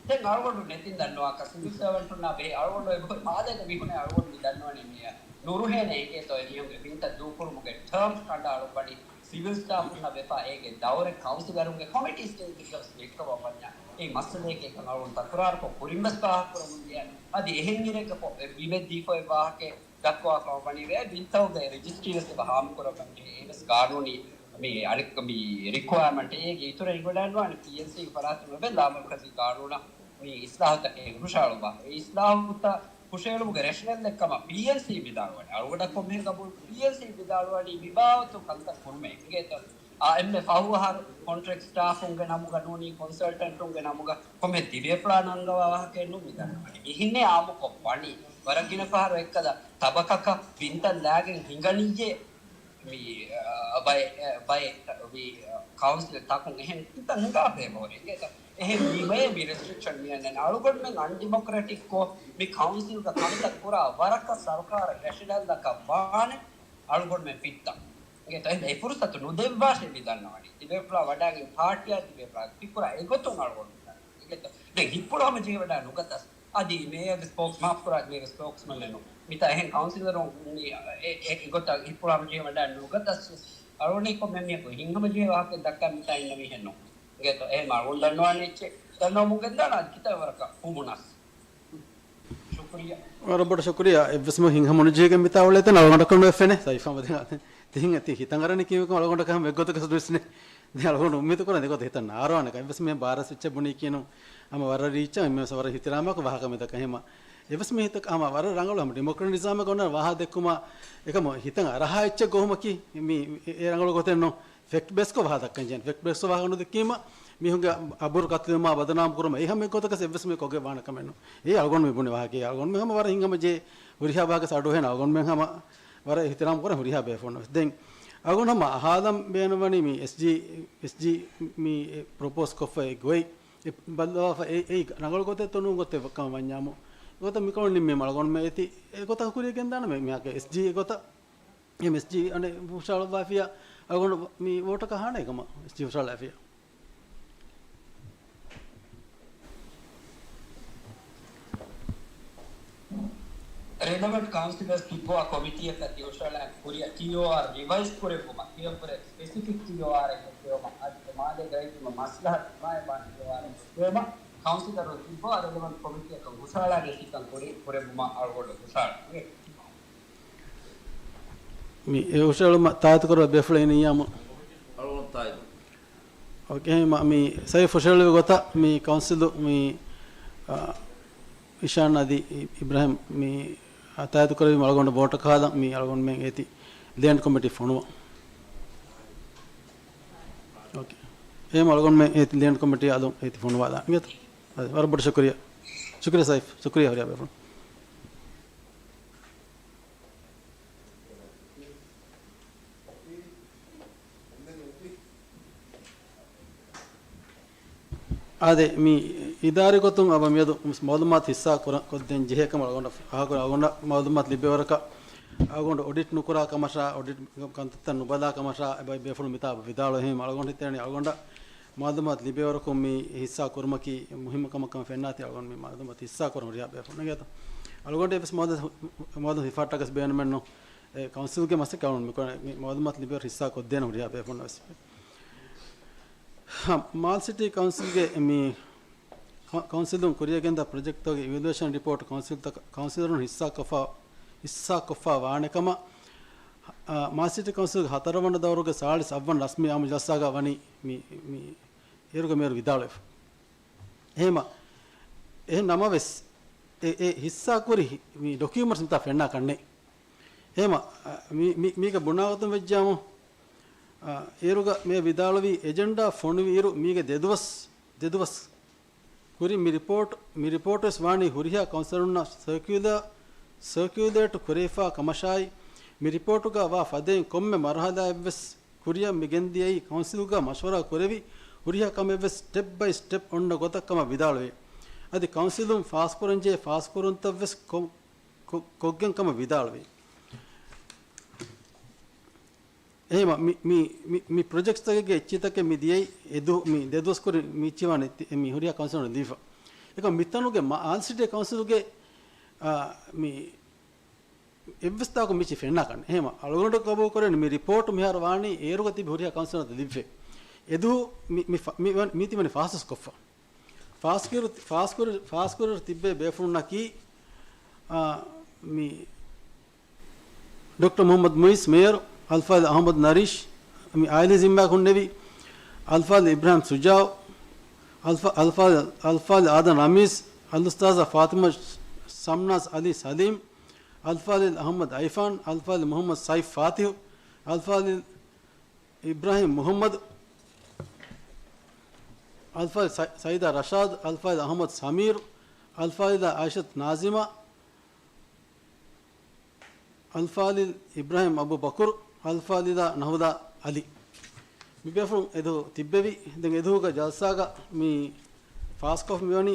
ދެން އަޅުގަނޑު ނެތިން ދަންނަވާކަށް ސިވިލް ސަރވަންޓުންނާ ބެހޭ އަޅުގަނޑު އެބަ މާލޭގެ މީހުނެއް އަޅުގަނޑު މި ދަންނަވަނީ މިއަށް ނުރުހޭނެ އެނގޭތޯ އެމީހުންގެ ބިންތައް ދޫކުރުމުގެ ޓާމްސް ކަނޑައަޅުއްވަނީ ސިވިލް ސްޓާފުންނަށް ވެފަ އޭގެ ދައުރެއް ކައުންސިލަރުންގެ ކޮމިޓީ ސްޓޭޖްގަ ވެސް ވެއްކަވައްވަންޏާ އެ މައްސަލައެކޭ ކަން އަޅުގަނޑު ތަކުރާރުކޮށް ކުރިން ވެސް ފާހަގަކުރަމުން ދިޔަ. އަދި އެހެން އިރެއްގަ ކޮ، އެ ބިމެއް ދީފައި ވާހަކައެއް ދައްކަވާފަ ވަނީވެ ބިންތަކުގެ ރެޖިސްޓްރީ ވެސް އެބަ ހާމަކުރައްވަން ޖެހޭ. އެވެސް ގާނޫނީ މި އަނެއް މި ރިކުއަރމަންޓް އޭގެ އިތުރަށް އިނގޮޑާންވާނެ ޕީއެންސީ ފަރާތުން އެބަ ލާމަރުކަޒީ ގާނޫނަށް މި އިސްލާހުތަކެއް ހުށަހަޅުއްވާ. އެ އިސްލާހުތައް ހުށައެޅުމުގެ ރެޝަނަލްއެއް ކަމަށް ޕީއެންސީ ވިދާޅުވަނީ. އަޅުގަނޑަށް ކޮންމެހެން ގަބޫލު ޕީއެންސީ ވިދާޅުވަނީ މި ބާވަތު ކަންތައް ކުރުމޭ އިނގޭތޯ. އާ، އެންމެ ފަހު އަހަރު ކޮންޓްރެކްޓް ސްޓާފުންގެ ނަމުގަ ނޫނީ ކޮންސަލްޓަންޓުންގެ ނަމުގަ ކޮންމެ ދިވެފުޅާ ނަންގަވާ ވާހަކައެއް ނޫން މި ދަންނަވަނީ. މިހެންނޭ އާއްމުކޮށް ވަނީ. ވަރަށް ގިނަ ފަހަރު އެއްކަލަ ތަބަކަކަށް ބިންތައް ލާގެން ހިނގަނިއްޔޭ. މި، އަ، ބައެއް، އަ، ބައެއް މި، އަ، ކައުންސިލް ތަކުން އެހެން ތަންގާ ފޭބޯރެ އިނގޭތަ؟ އެހެން ވީމަޔޭ މި ރެސްޓްރިކްޝަން މި އަންނަން. އަޅުގަނޑުމެން އަންޑިމޮކްރެޓިކްކޮށް މި ކައުންސިލްގަ ކަންތައް ކުރާ ވަރަކަށް ސަރުކާރަށް ރެޝަނަލްއަކަށް ވާނެ އަޅުގަނޑުމެން ފިއްތަ. އިނގޭތަ؟ އެ ފުރުސަތު ނުދެއްވާށޭ މި ދަންނަވަނީ. ތިބޭފުޅާ ވަޑާގެން ޕާޓީއާ ތިބޭފުޅާ ފިކުރާ އެގޮތުން އަޅުގަނޑު މި ދަންނަވަނީ. އިނގޭތަ؟ ދެން ހިތްޕުޅު ހަމަޖެހިވަޑާ ނުގަތަސް. އަދި މޭޔަރގެ ސްޕޯކްސް، މާފުކުރާ، މޭޔަރގެ ސްޕޯކްސްމަން ނޫން. މިތާ އެހެން ކައުންސިލަރުން މި އެ، އެ، އެގޮތަށް ހިތްޕުޅާ ހަމަޖެހިވަޑާ ނުގަތަސް ވެސް އަޅުގަނޑު ކޮންމެ މީހަކު ހިތްހަމަޖެހޭ ވާހަކައެއް ދައްކާ މިތާ އިންނަ މީހެއް ނޫން. އިނގޭތޯ؟ އެހެން އަޅުގަނޑު ދަންނަވާނެ އެއްޗެއް ދަންނަވަމުން ގެންދާނަ އަދި ކިތައް ވަރަކަށް ހުނބުނަސް. ޝުކުރިއްޔާ. ވަރަށް ބޮޑަށް ޝުކުރިއްޔާ. އެއްވެސް މީހެއް ހިތްހަމަނުޖެހިގެން މިތާ އުޅޭތަން އަޅުގަނޑަކަށް ނުވެފެނޭ. ސައިފާ މަދެ ތިހިން ތި ހިތަށް އަރަނީ ކީއްވެކަން އަޅުގަނޑަކަށް ހަމަ އެއްގޮތަކަށް ނުވިސްނޭ. ދެން އަޅުގަނޑު އުއްމީދު ކުރަން ދެގޮތަށް ހިތަށް ނާރާނެކަން. އެއްވެސް މީހެއް ބާރަސް އެއްޗެއް ބުނީ ކިޔެއްނު. ހަމަ ވަރަށް ރީއްޗަށް އެންމެ ވަރަށް އިޙްތިރާމާ ވާހަކަ މިދައްކަނީ. ހަމަ އެއްވެސް މީހަކަށް ހަމަ ވަރަށް ރަނގަޅު ހަމަ ޑިމޮކްރެޓިކް ނިޒާމެއްގަ އޮންނަ ވާހަކަ ދެއްކުމަށް އެކަމު ހިތަށް އަރާ އެއްޗެއް ގޮވުމަކީ މި އެ ރަނގަޅު ގޮތެއް ނޫން. ފެކްޓް ބޭސްކޮށް ވާހަކަ ދައްކަން ޖެހޭނެ. ފެކްޓް ބޭސްކޮށް ވާހަކަ ނުދެއްކީމަ މީހުންގެ އަބުރު ކަތިލުމާ ބަދުނާމް ކުރުމަށް އެ ހަމަ އެއްގޮތަކަށް އެއްވެސް މީހަކު ކޮށްގެން ވާނެ ކަމެއް ނޫން. އެއީ އަޅުގަނޑު މި ބުނި ވާހަކަ. އެއީ އަޅުގަނޑު މި ހަމަ ވަރަށް ހިތްހަމަޖެހޭ ހުރިހާ ވާހަކަ އަޑުއެހެން އަޅުގަނޑުމެން ހަމަ ވަރަށް އިޙްތިރާމް ކުރަން ހުރިހާ ބޭފުޅުން. ދެން އަޅުގަނޑު ހަމަ އަހާލަން ބޭނުންވަނީ މި އެސްޖީ، އެސްޖީ މި ޕްރޮޕޯސް ކޮށްފަ އެ ގޮތް އެ ބައްލަވާފަ އެ، އެއީ ރަނގަޅު ގޮތެއްތޯ ނޫން ގޮތެއް ކަމަށް ވަންޏާމު، ގޮތަށް މިކަމަށް ނިންމީމަ އަޅުގަނޑުމެން އެތި އެ ގޮތަށް ކުރިޔަށް ގެންދާނަމޭ މިހާރު އެސްޖީ އެ ގޮތަށް. އެމްއެސްޖީ އަނެއް ހުށަހަޅުއްވާފިޔާ އަޅުގަނޑު މި ވޯޓަކަށް ހާނެ ކަމަށް އެސްޖީ ހުށަހަޅާފިޔާ. ރެލަވަންޓް ކައުންސިލަރސް ތިއްބުއާ ކޮމިޓީއަކަށް ތި ހުށަހަޅާ ކުރިއަށް ޓީއޯއާރް ރިވައިޒް ކުރެއްވުމަށް، ކިޔަންފުރެ ސްޕެސިފިކް ޓީއޯއާރެއް ހެއްދެވުމަށް، އަދި މާލޭގައި މަސްލަހަތު ހިމާޔަތްވާނެ ޓީއޯއާރެއް ހެއްދެވުމަށް ކައުންސިލަރުން ތިއްބާ ރެލެވަންޓް ކޮމިޓީއަކަށް ހުށަހަޅާ ނެތިކަން ކުރި ކުރެއްވުމަށް އަޅުގަނޑު ހުށަހަޅަން. މި އެ ހުށަހެޅުމަށް ތާއްތުކުރާ ބޭފުޅެއް އިން އިޔާމު. އަޅުގަނޑު ތާއްތު. އޯކޭ، މި ސައިފް ހުށަހެޅުވި ގޮތަށް މި ކައުންސިލު މި، އާ، އިޝާން އަދި އި-، އިބްރާހިމް މި ތާއްތު ކުރެވީމަ އަޅުގަނޑު ވޯޓަކާލަން މި އަޅުގަނޑުމެން އޭތި ލޭންޑް ކޮމިޓީ ފޮނުވަން. އޯކޭ. އެހެން އަޅުގަނޑުމެން އޭތި ލޭންޑް ކޮމިޓީ އަލުން އޭތި ފޮނުވާލާން. އިނގޭތަ؟ އަދި ވަރަށް ބޮޑަށް ޝުކުރިއްޔާ. ޝުކުރިއްޔާ ސައިފް. ޝުކުރިއްޔާ ހުރިހާ ބޭފުޅުން. އާދެ، މި އިދާރީ ގޮތުން އަބަ މިއަދު މައުލޫމާތު ހިއްސާ ކުރަ-، ކޮށްދޭން ޖެހޭ ކަމަށް އަޅުގަނޑަށް އަހަކުރެ އަޅުގަނޑަށް މައުލޫމާތު ލިބޭވަރަކަށް އަޅުގަނޑު އޮޑިޓް ނުކުރާ ކަމަށާ، އޮޑިޓް ކަންތައްތައް ނުބަލާ ކަމަށާ އެބަ ބޭފުޅުން މިތާ ވިދާޅުވި. އެހެން އަޅުގަނޑު ހިތޭނީ އަޅުގަނޑަށް މައުލޫމާތު ލިބޭވަރަކުން މި ހިއްސާ ކުރުމަކީ މުހިއްމު ކަމަށް ކަމަށް ފެންނާތީ އަޅުގަނޑު މި މައުލޫމާތު ހިއްސާ ކުރަން ހުރިހާ ބޭފުޅުން. އިނގޭތަ؟ އަޅުގަނޑު އެއްވެސް މައުލޫ-، މައުލޫމާތު ހިފާއްޓަކަސް ބޭނުމެއްނު. އެ ކައުންސިލްގެ މަސައްކަތް އަޅުގަނޑު މިކުރަން މި މައުލޫމާތު ލިބޭވަރަށް ހިއްސާ ކޮށްދޭނަން ހުރިހާ ބޭފުޅުންނަށް ވެސް. ހަ، މާލް ސިޓީ ކައުންސިލްގެ މި ކަ-، ކައުންސިލުން ކުރިއަށް ގެންދާ ޕްރޮޖެކްޓްތަކުގެ އިވެލުއޭޝަން ރިޕޯޓް ކައުންސިލްތަކަށް، ކައުންސިލަރުން ހިއްސާ ކޮށްފަ، ހިއްސާ ކޮށްފަ ވާނެ ކަމަށް، އާ، މާލް ސިޓީ ކައުންސިލްގެ ހަތަރުވަނަ ދައުރުގެ ސާޅީސް އަށްވަނަ ރަސްމީ އާއްމު ޖަލްސާގަ ވަނީ މި، މި އޭރުގެ މޭޔަރު ވިދާޅުވެފަ. އެހެމަ، އެހެން ނަމަވެސް، އެ، އެ ހިއްސާ ކުރި މި ޑޮކިއުމަންޓްސް މިތާ ފެންނާ ކަންނޭ. އެހެމަ، މި، މި، މީގެ ބުނާގޮތުން ވެއްޖާމު، އާ، އޭރުގަ މޭޔަރު ވިދާޅުވީ އެޖެންޑާ ފޮނުވި އިރު މީގެ ދެދުވަސް، ދެދުވަސް ކުރިން މި ރިޕޯޓް، މި ރިޕޯޓް ވެސް ވާނީ ހުރިހާ ކައުންސިލަރުންނަށް ސަރކިއުލާ-، ސަރކިއުލޭޓް ކުރެވިފާ ކަމަށާއި، މި ރިޕޯޓުގަ ވާ ފަދައިން ކޮންމެ މަރުހަލާއެއްވެސް ކުރިއަށް މި ގެންދިޔައީ ކައުންސިލްގަ މަޝްވަރާ ކުރެވި ހުރިހާ ކަމެއްވެސް ސްޓެޕް ބައި ސްޓެޕް އޮންނަ ގޮތަށް ކަމަށް ވިދާޅުވި. އަދި ކައުންސިލުން ފާސްކުރަންޖެހޭ ފާސްކުރުންތައްވެސް ކޮ-، ކޮ-، ކޮށްގެން ކަމަށް ވިދާޅުވި. އެހެމަ މި، މި، މި، މި ޕްރޮޖެކްޓްތަކެއްގެ އެއްޗިތަކެއް މި ދިޔައީ އެދު-، މި ދެދުވަސް ކުރިން މި އެއްޗި ވާނެ ތި-، މި ހުރިހާ ކައުންސިލުން ލިބިފަ. އެކަމް މިތަނުގެ މާ-، މާލް ސިޓީ ކައުންސިލުގެ، އާ، މި އެއްވެސް ތާކު މިޗި ފެންނާކަން. އެހެމަ އަޅުގަނޑު ގަބޫލު ކުރެން މި ރިޕޯޓް މިހާރު ވާނީ އޭރުގަ ތިބި ހުރިހާ ކައުންސިލަރުން ލިބިފެ. އެދު މި، މި ފަ-، މި ވަން-، މީތި ވަނީ ފާސް ކޮށްފަ. ފާސްކިރު-، ފާސްކުރި-، ފާސްކުރި ތިއްބޭ ބޭފުޅުންނަކީ، އާ، މި ޑޮކްޓަރ މުޙައްމަދު މުއިސް މޭޔަރު، އަލްފާޟިލް އަޙްމަދު ނަރީޝް، މި އާއިލީ ޒިންމާއަކުންނެވި، އަލްފާޟިލް އިބްރާހިމް ޝުޖާޢު، އަލްފާ-، އަލްފާ-، އަލްފާޟިލް އާދަމް ރަމީޒް، އަލްއުސްތާޛާ ފާޠިމާ ޝަމްނާޒް ޢަލީ ސަލީމް، އަލްފާޟިލް އަޙްމަދު އައިފާން، އަލްފާޟިލް މުޙައްމަދު ސައިފް ފާތިޙު، އަލްފާޟިލް އިބްރާހިމް މުޙައްމަދު، އަލްފާޟިލް ސަ-، ސައީދާ ރަޝާދު، އަލްފާޟިލް އަޙްމަދު ސަމީރު، އަލްފާޟިލާ ޢާއިޝަތު ނާޒިމާ، އަލްފާޟިލް އިބްރާހިމް އަބޫބަކުރު، އަލްފާޟިލާ ނަހުދާ ޢަލީ. މި ބޭފުޅުން އެދު ތިއްބެވި. ދެން އެދުގަ ޖަލްސާގަ މި ފާސްކޮށް މިވަނީ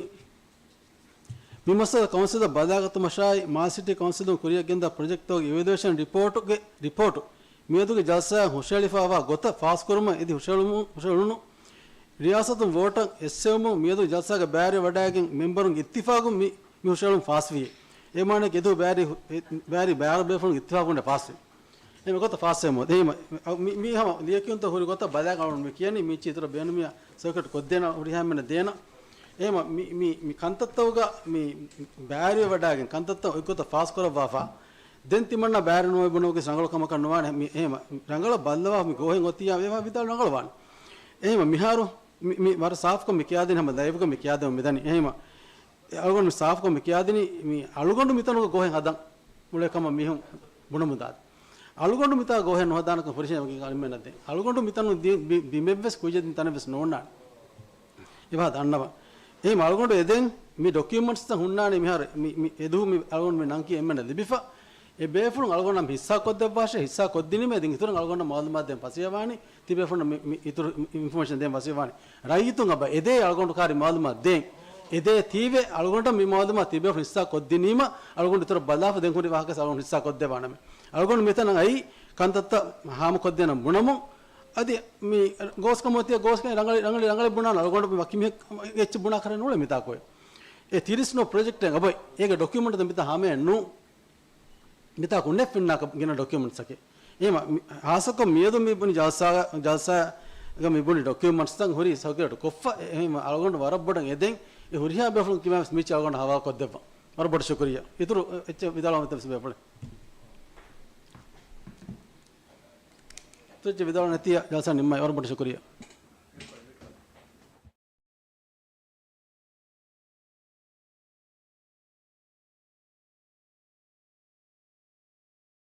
މި މައްސަލަ ކައުންސިލަށް ބަލާގަތުމަށާއި، މާލް ސިޓީ ކައުންސިލުން ކުރިއަށް ގެންދާ ޕްރޮޖެކްޓްތަކުގެ އިވެލުއޭޝަން ރިޕޯޓުގެ ރިޕޯޓު މިއަދުގެ ޖަލްސާއަށް ހުށަހެޅިފައިވާ ގޮތަށް ފާސްކުރުމަށް އެދި ހުށަހެޅުމު-، ހުށަހެޅުނު ރިޔާސަތުން ވޯޓަށް އެއްސެވުމުން މިއަދުގެ ޖަލްސާގަ ބައިވެރިވެވަޑައިގެން މެމްބަރުންގެ އިއްތިފާގުން މި، މި ހުށަހެޅުން ފާސްވީ. އެ މާނައަކީ އެދު ބައިވެރި، ބައިވެރި ބައިވަރު ބޭފުޅުންގެ އިއްތިފާގުން ފާސްވީ. އެހެން ގޮތަށް ފާސްވެމުން. އެހެން މި، މި ހަމަ ލިޔެކިޔުންތައް ހުރި ގޮތަށް ބަލާގަން މި ކިޔަނީ މި އެއްޗިހި އިތުރަށް ބޭނުމިޔާ ސަރކިއުލޭޓް ކޮށްދޭނަ ހުރިހާ އެންމެންނަށް ދޭނަ. އެހެން މި، މި، މި ކަންތައްތަކުގަ މި ބައިވެރިވެވަޑައިގެން ކަންތައްތައް އޮތްގޮތަށް ފާސްކުރައްވާފަ. ދެން ތިމަންނަ ބައިވެރި ނުވެ ބުނެވުގެ ރަނގަޅު ކަމަކަށް ނުވާނެ. މި އެހެން ރަނގަޅަށް ބައްލަވާ މި ގޯހެއް އޮތިއްޔާ ވޭފަ ވިދާޅު ރަނގަޅު ވާނެ. އެހެން މިހާރު މި، މި ވަރަށް ސާފުކޮށް މި ކިޔާދިން ހަމަ ލައިވްގަ މި ކިޔާދެމުން މިދަނީ. އެހެން އަޅުގަނޑު މި ސާފުކޮށް މި ކިޔާދިނީ، މި އަޅުގަނޑު މިތަނުގަ ގޯހެއް ހަދަން އުޅޭ ކަމަށް މީހުން ބުނަމުންދާ. އަޅުގަނޑު މިތާ ގޯހެއް ނުހަދާނެކަން ފުރިހަމަ އެންމެންނަށް ދޭން. އަޅުގަނޑު މިތަނު ދި-، ބި-، ބިމެއްވެސް ކުއްޖެއް ދިން ތަނެއްވެސް ނޯންނާނެ. އެބަ ދަންނަވަ. އެހެން އަޅުގަނޑު އެދެން މި ޑޮކިއުމަންޓްސްތައް ހުންނާނެ މިހާރު މި، މި އެދު މި އަޅުގަނޑު މި ނަންކި އެންމެންނަށް ލިބިފަ. އެ ބޭފުޅުން އަޅުގަނޑަށް ހިއްސާ ކޮށްދެއްވާށޭ، ހިއްސާ ކޮށްދިނީމަ އެދިން އިތުރަށް އަޅުގަނޑަށް މައުލޫމާތު ދޭން ފަސޭހަވާނީ. ތިބޭފުޅުން މި، މި އިތުރު މި އިންފޮމޭޝަން ދޭން ފަސޭހަވާނީ. ރައްޔިތުން އަބަ އެދޭ އަޅުގަނޑު ކާރި މައުލޫމާތު ދޭން. އެދޭ ތީވެ އަޅުގަނޑަށް މި މައުލޫމާތު ތިބޭފުޅުން ހިއްސާ ކޮށްދިނީމަ އަޅުގަނޑު އިތުރަށް ބަލާފަ ދެން ހުރި ވާހަކަ އަޅުގަނޑު ހިއްސާ ކޮށްދެވާނަމޭ. އަޅުގަނޑު މިތަނަށް އައީ ކަންތައްތައް ހާމަކޮށްދޭނަން ބުނަމުން. އަދި މި ގޯސްކަމަށް އޮތީ ގޯސްކަމެއް ރަނގަޅި، ރަނގަޅި، ރަނގަޅި ބުނާނަ އަޅުގަނޑު މި ވަކި މީހެއް އެއްޗެއް ބުނާ ކަރެއް ނޫޅޭ މިތާކު. އެ ތިރީސް ނުވަ ޕްރޮޖެކްޓެއް އަބައި އޭގެ ޑޮކިއުމަންޓް މިތާ ހާމަޔަށް ނޫން. މިތާކު ނެތް ފެންނާކަށް ގިނަ ޑޮކިއުމަންޓްސް އެކޭ. އެހެން މި، ހާއްސަކޮށް މިއަދު މި ބުނި ޖަލްސާ، ޖަލްސާގަ މި ބުނި ޑޮކިއުމަންޓްސްތައް ހުރީ ސަރކިއުލޭޓް ކޮށްފަ. އެހެން އަޅުގަނޑު ވަރަށް ބޮޑަށް އެދެން އެ ހުރިހާ ބޭފުޅުން ކިޔާ މި ޗާގަނޑަށް ހަވާލުކޮށްދެއްވާ. ވަރަށް ބޮޑަށް ޝުކުރިއްޔާ. އިތުރު އެއްޗެއް ވިދާޅުވާނެތަ ބޭފުޅެއް؟ އިތުރު އެއްޗެއް ވިދާޅު ނެތިއްޔާ ޖަލްސާ ނިންމައި. ވަރަށް ބޮޑަށް ޝުކުރިއްޔާ.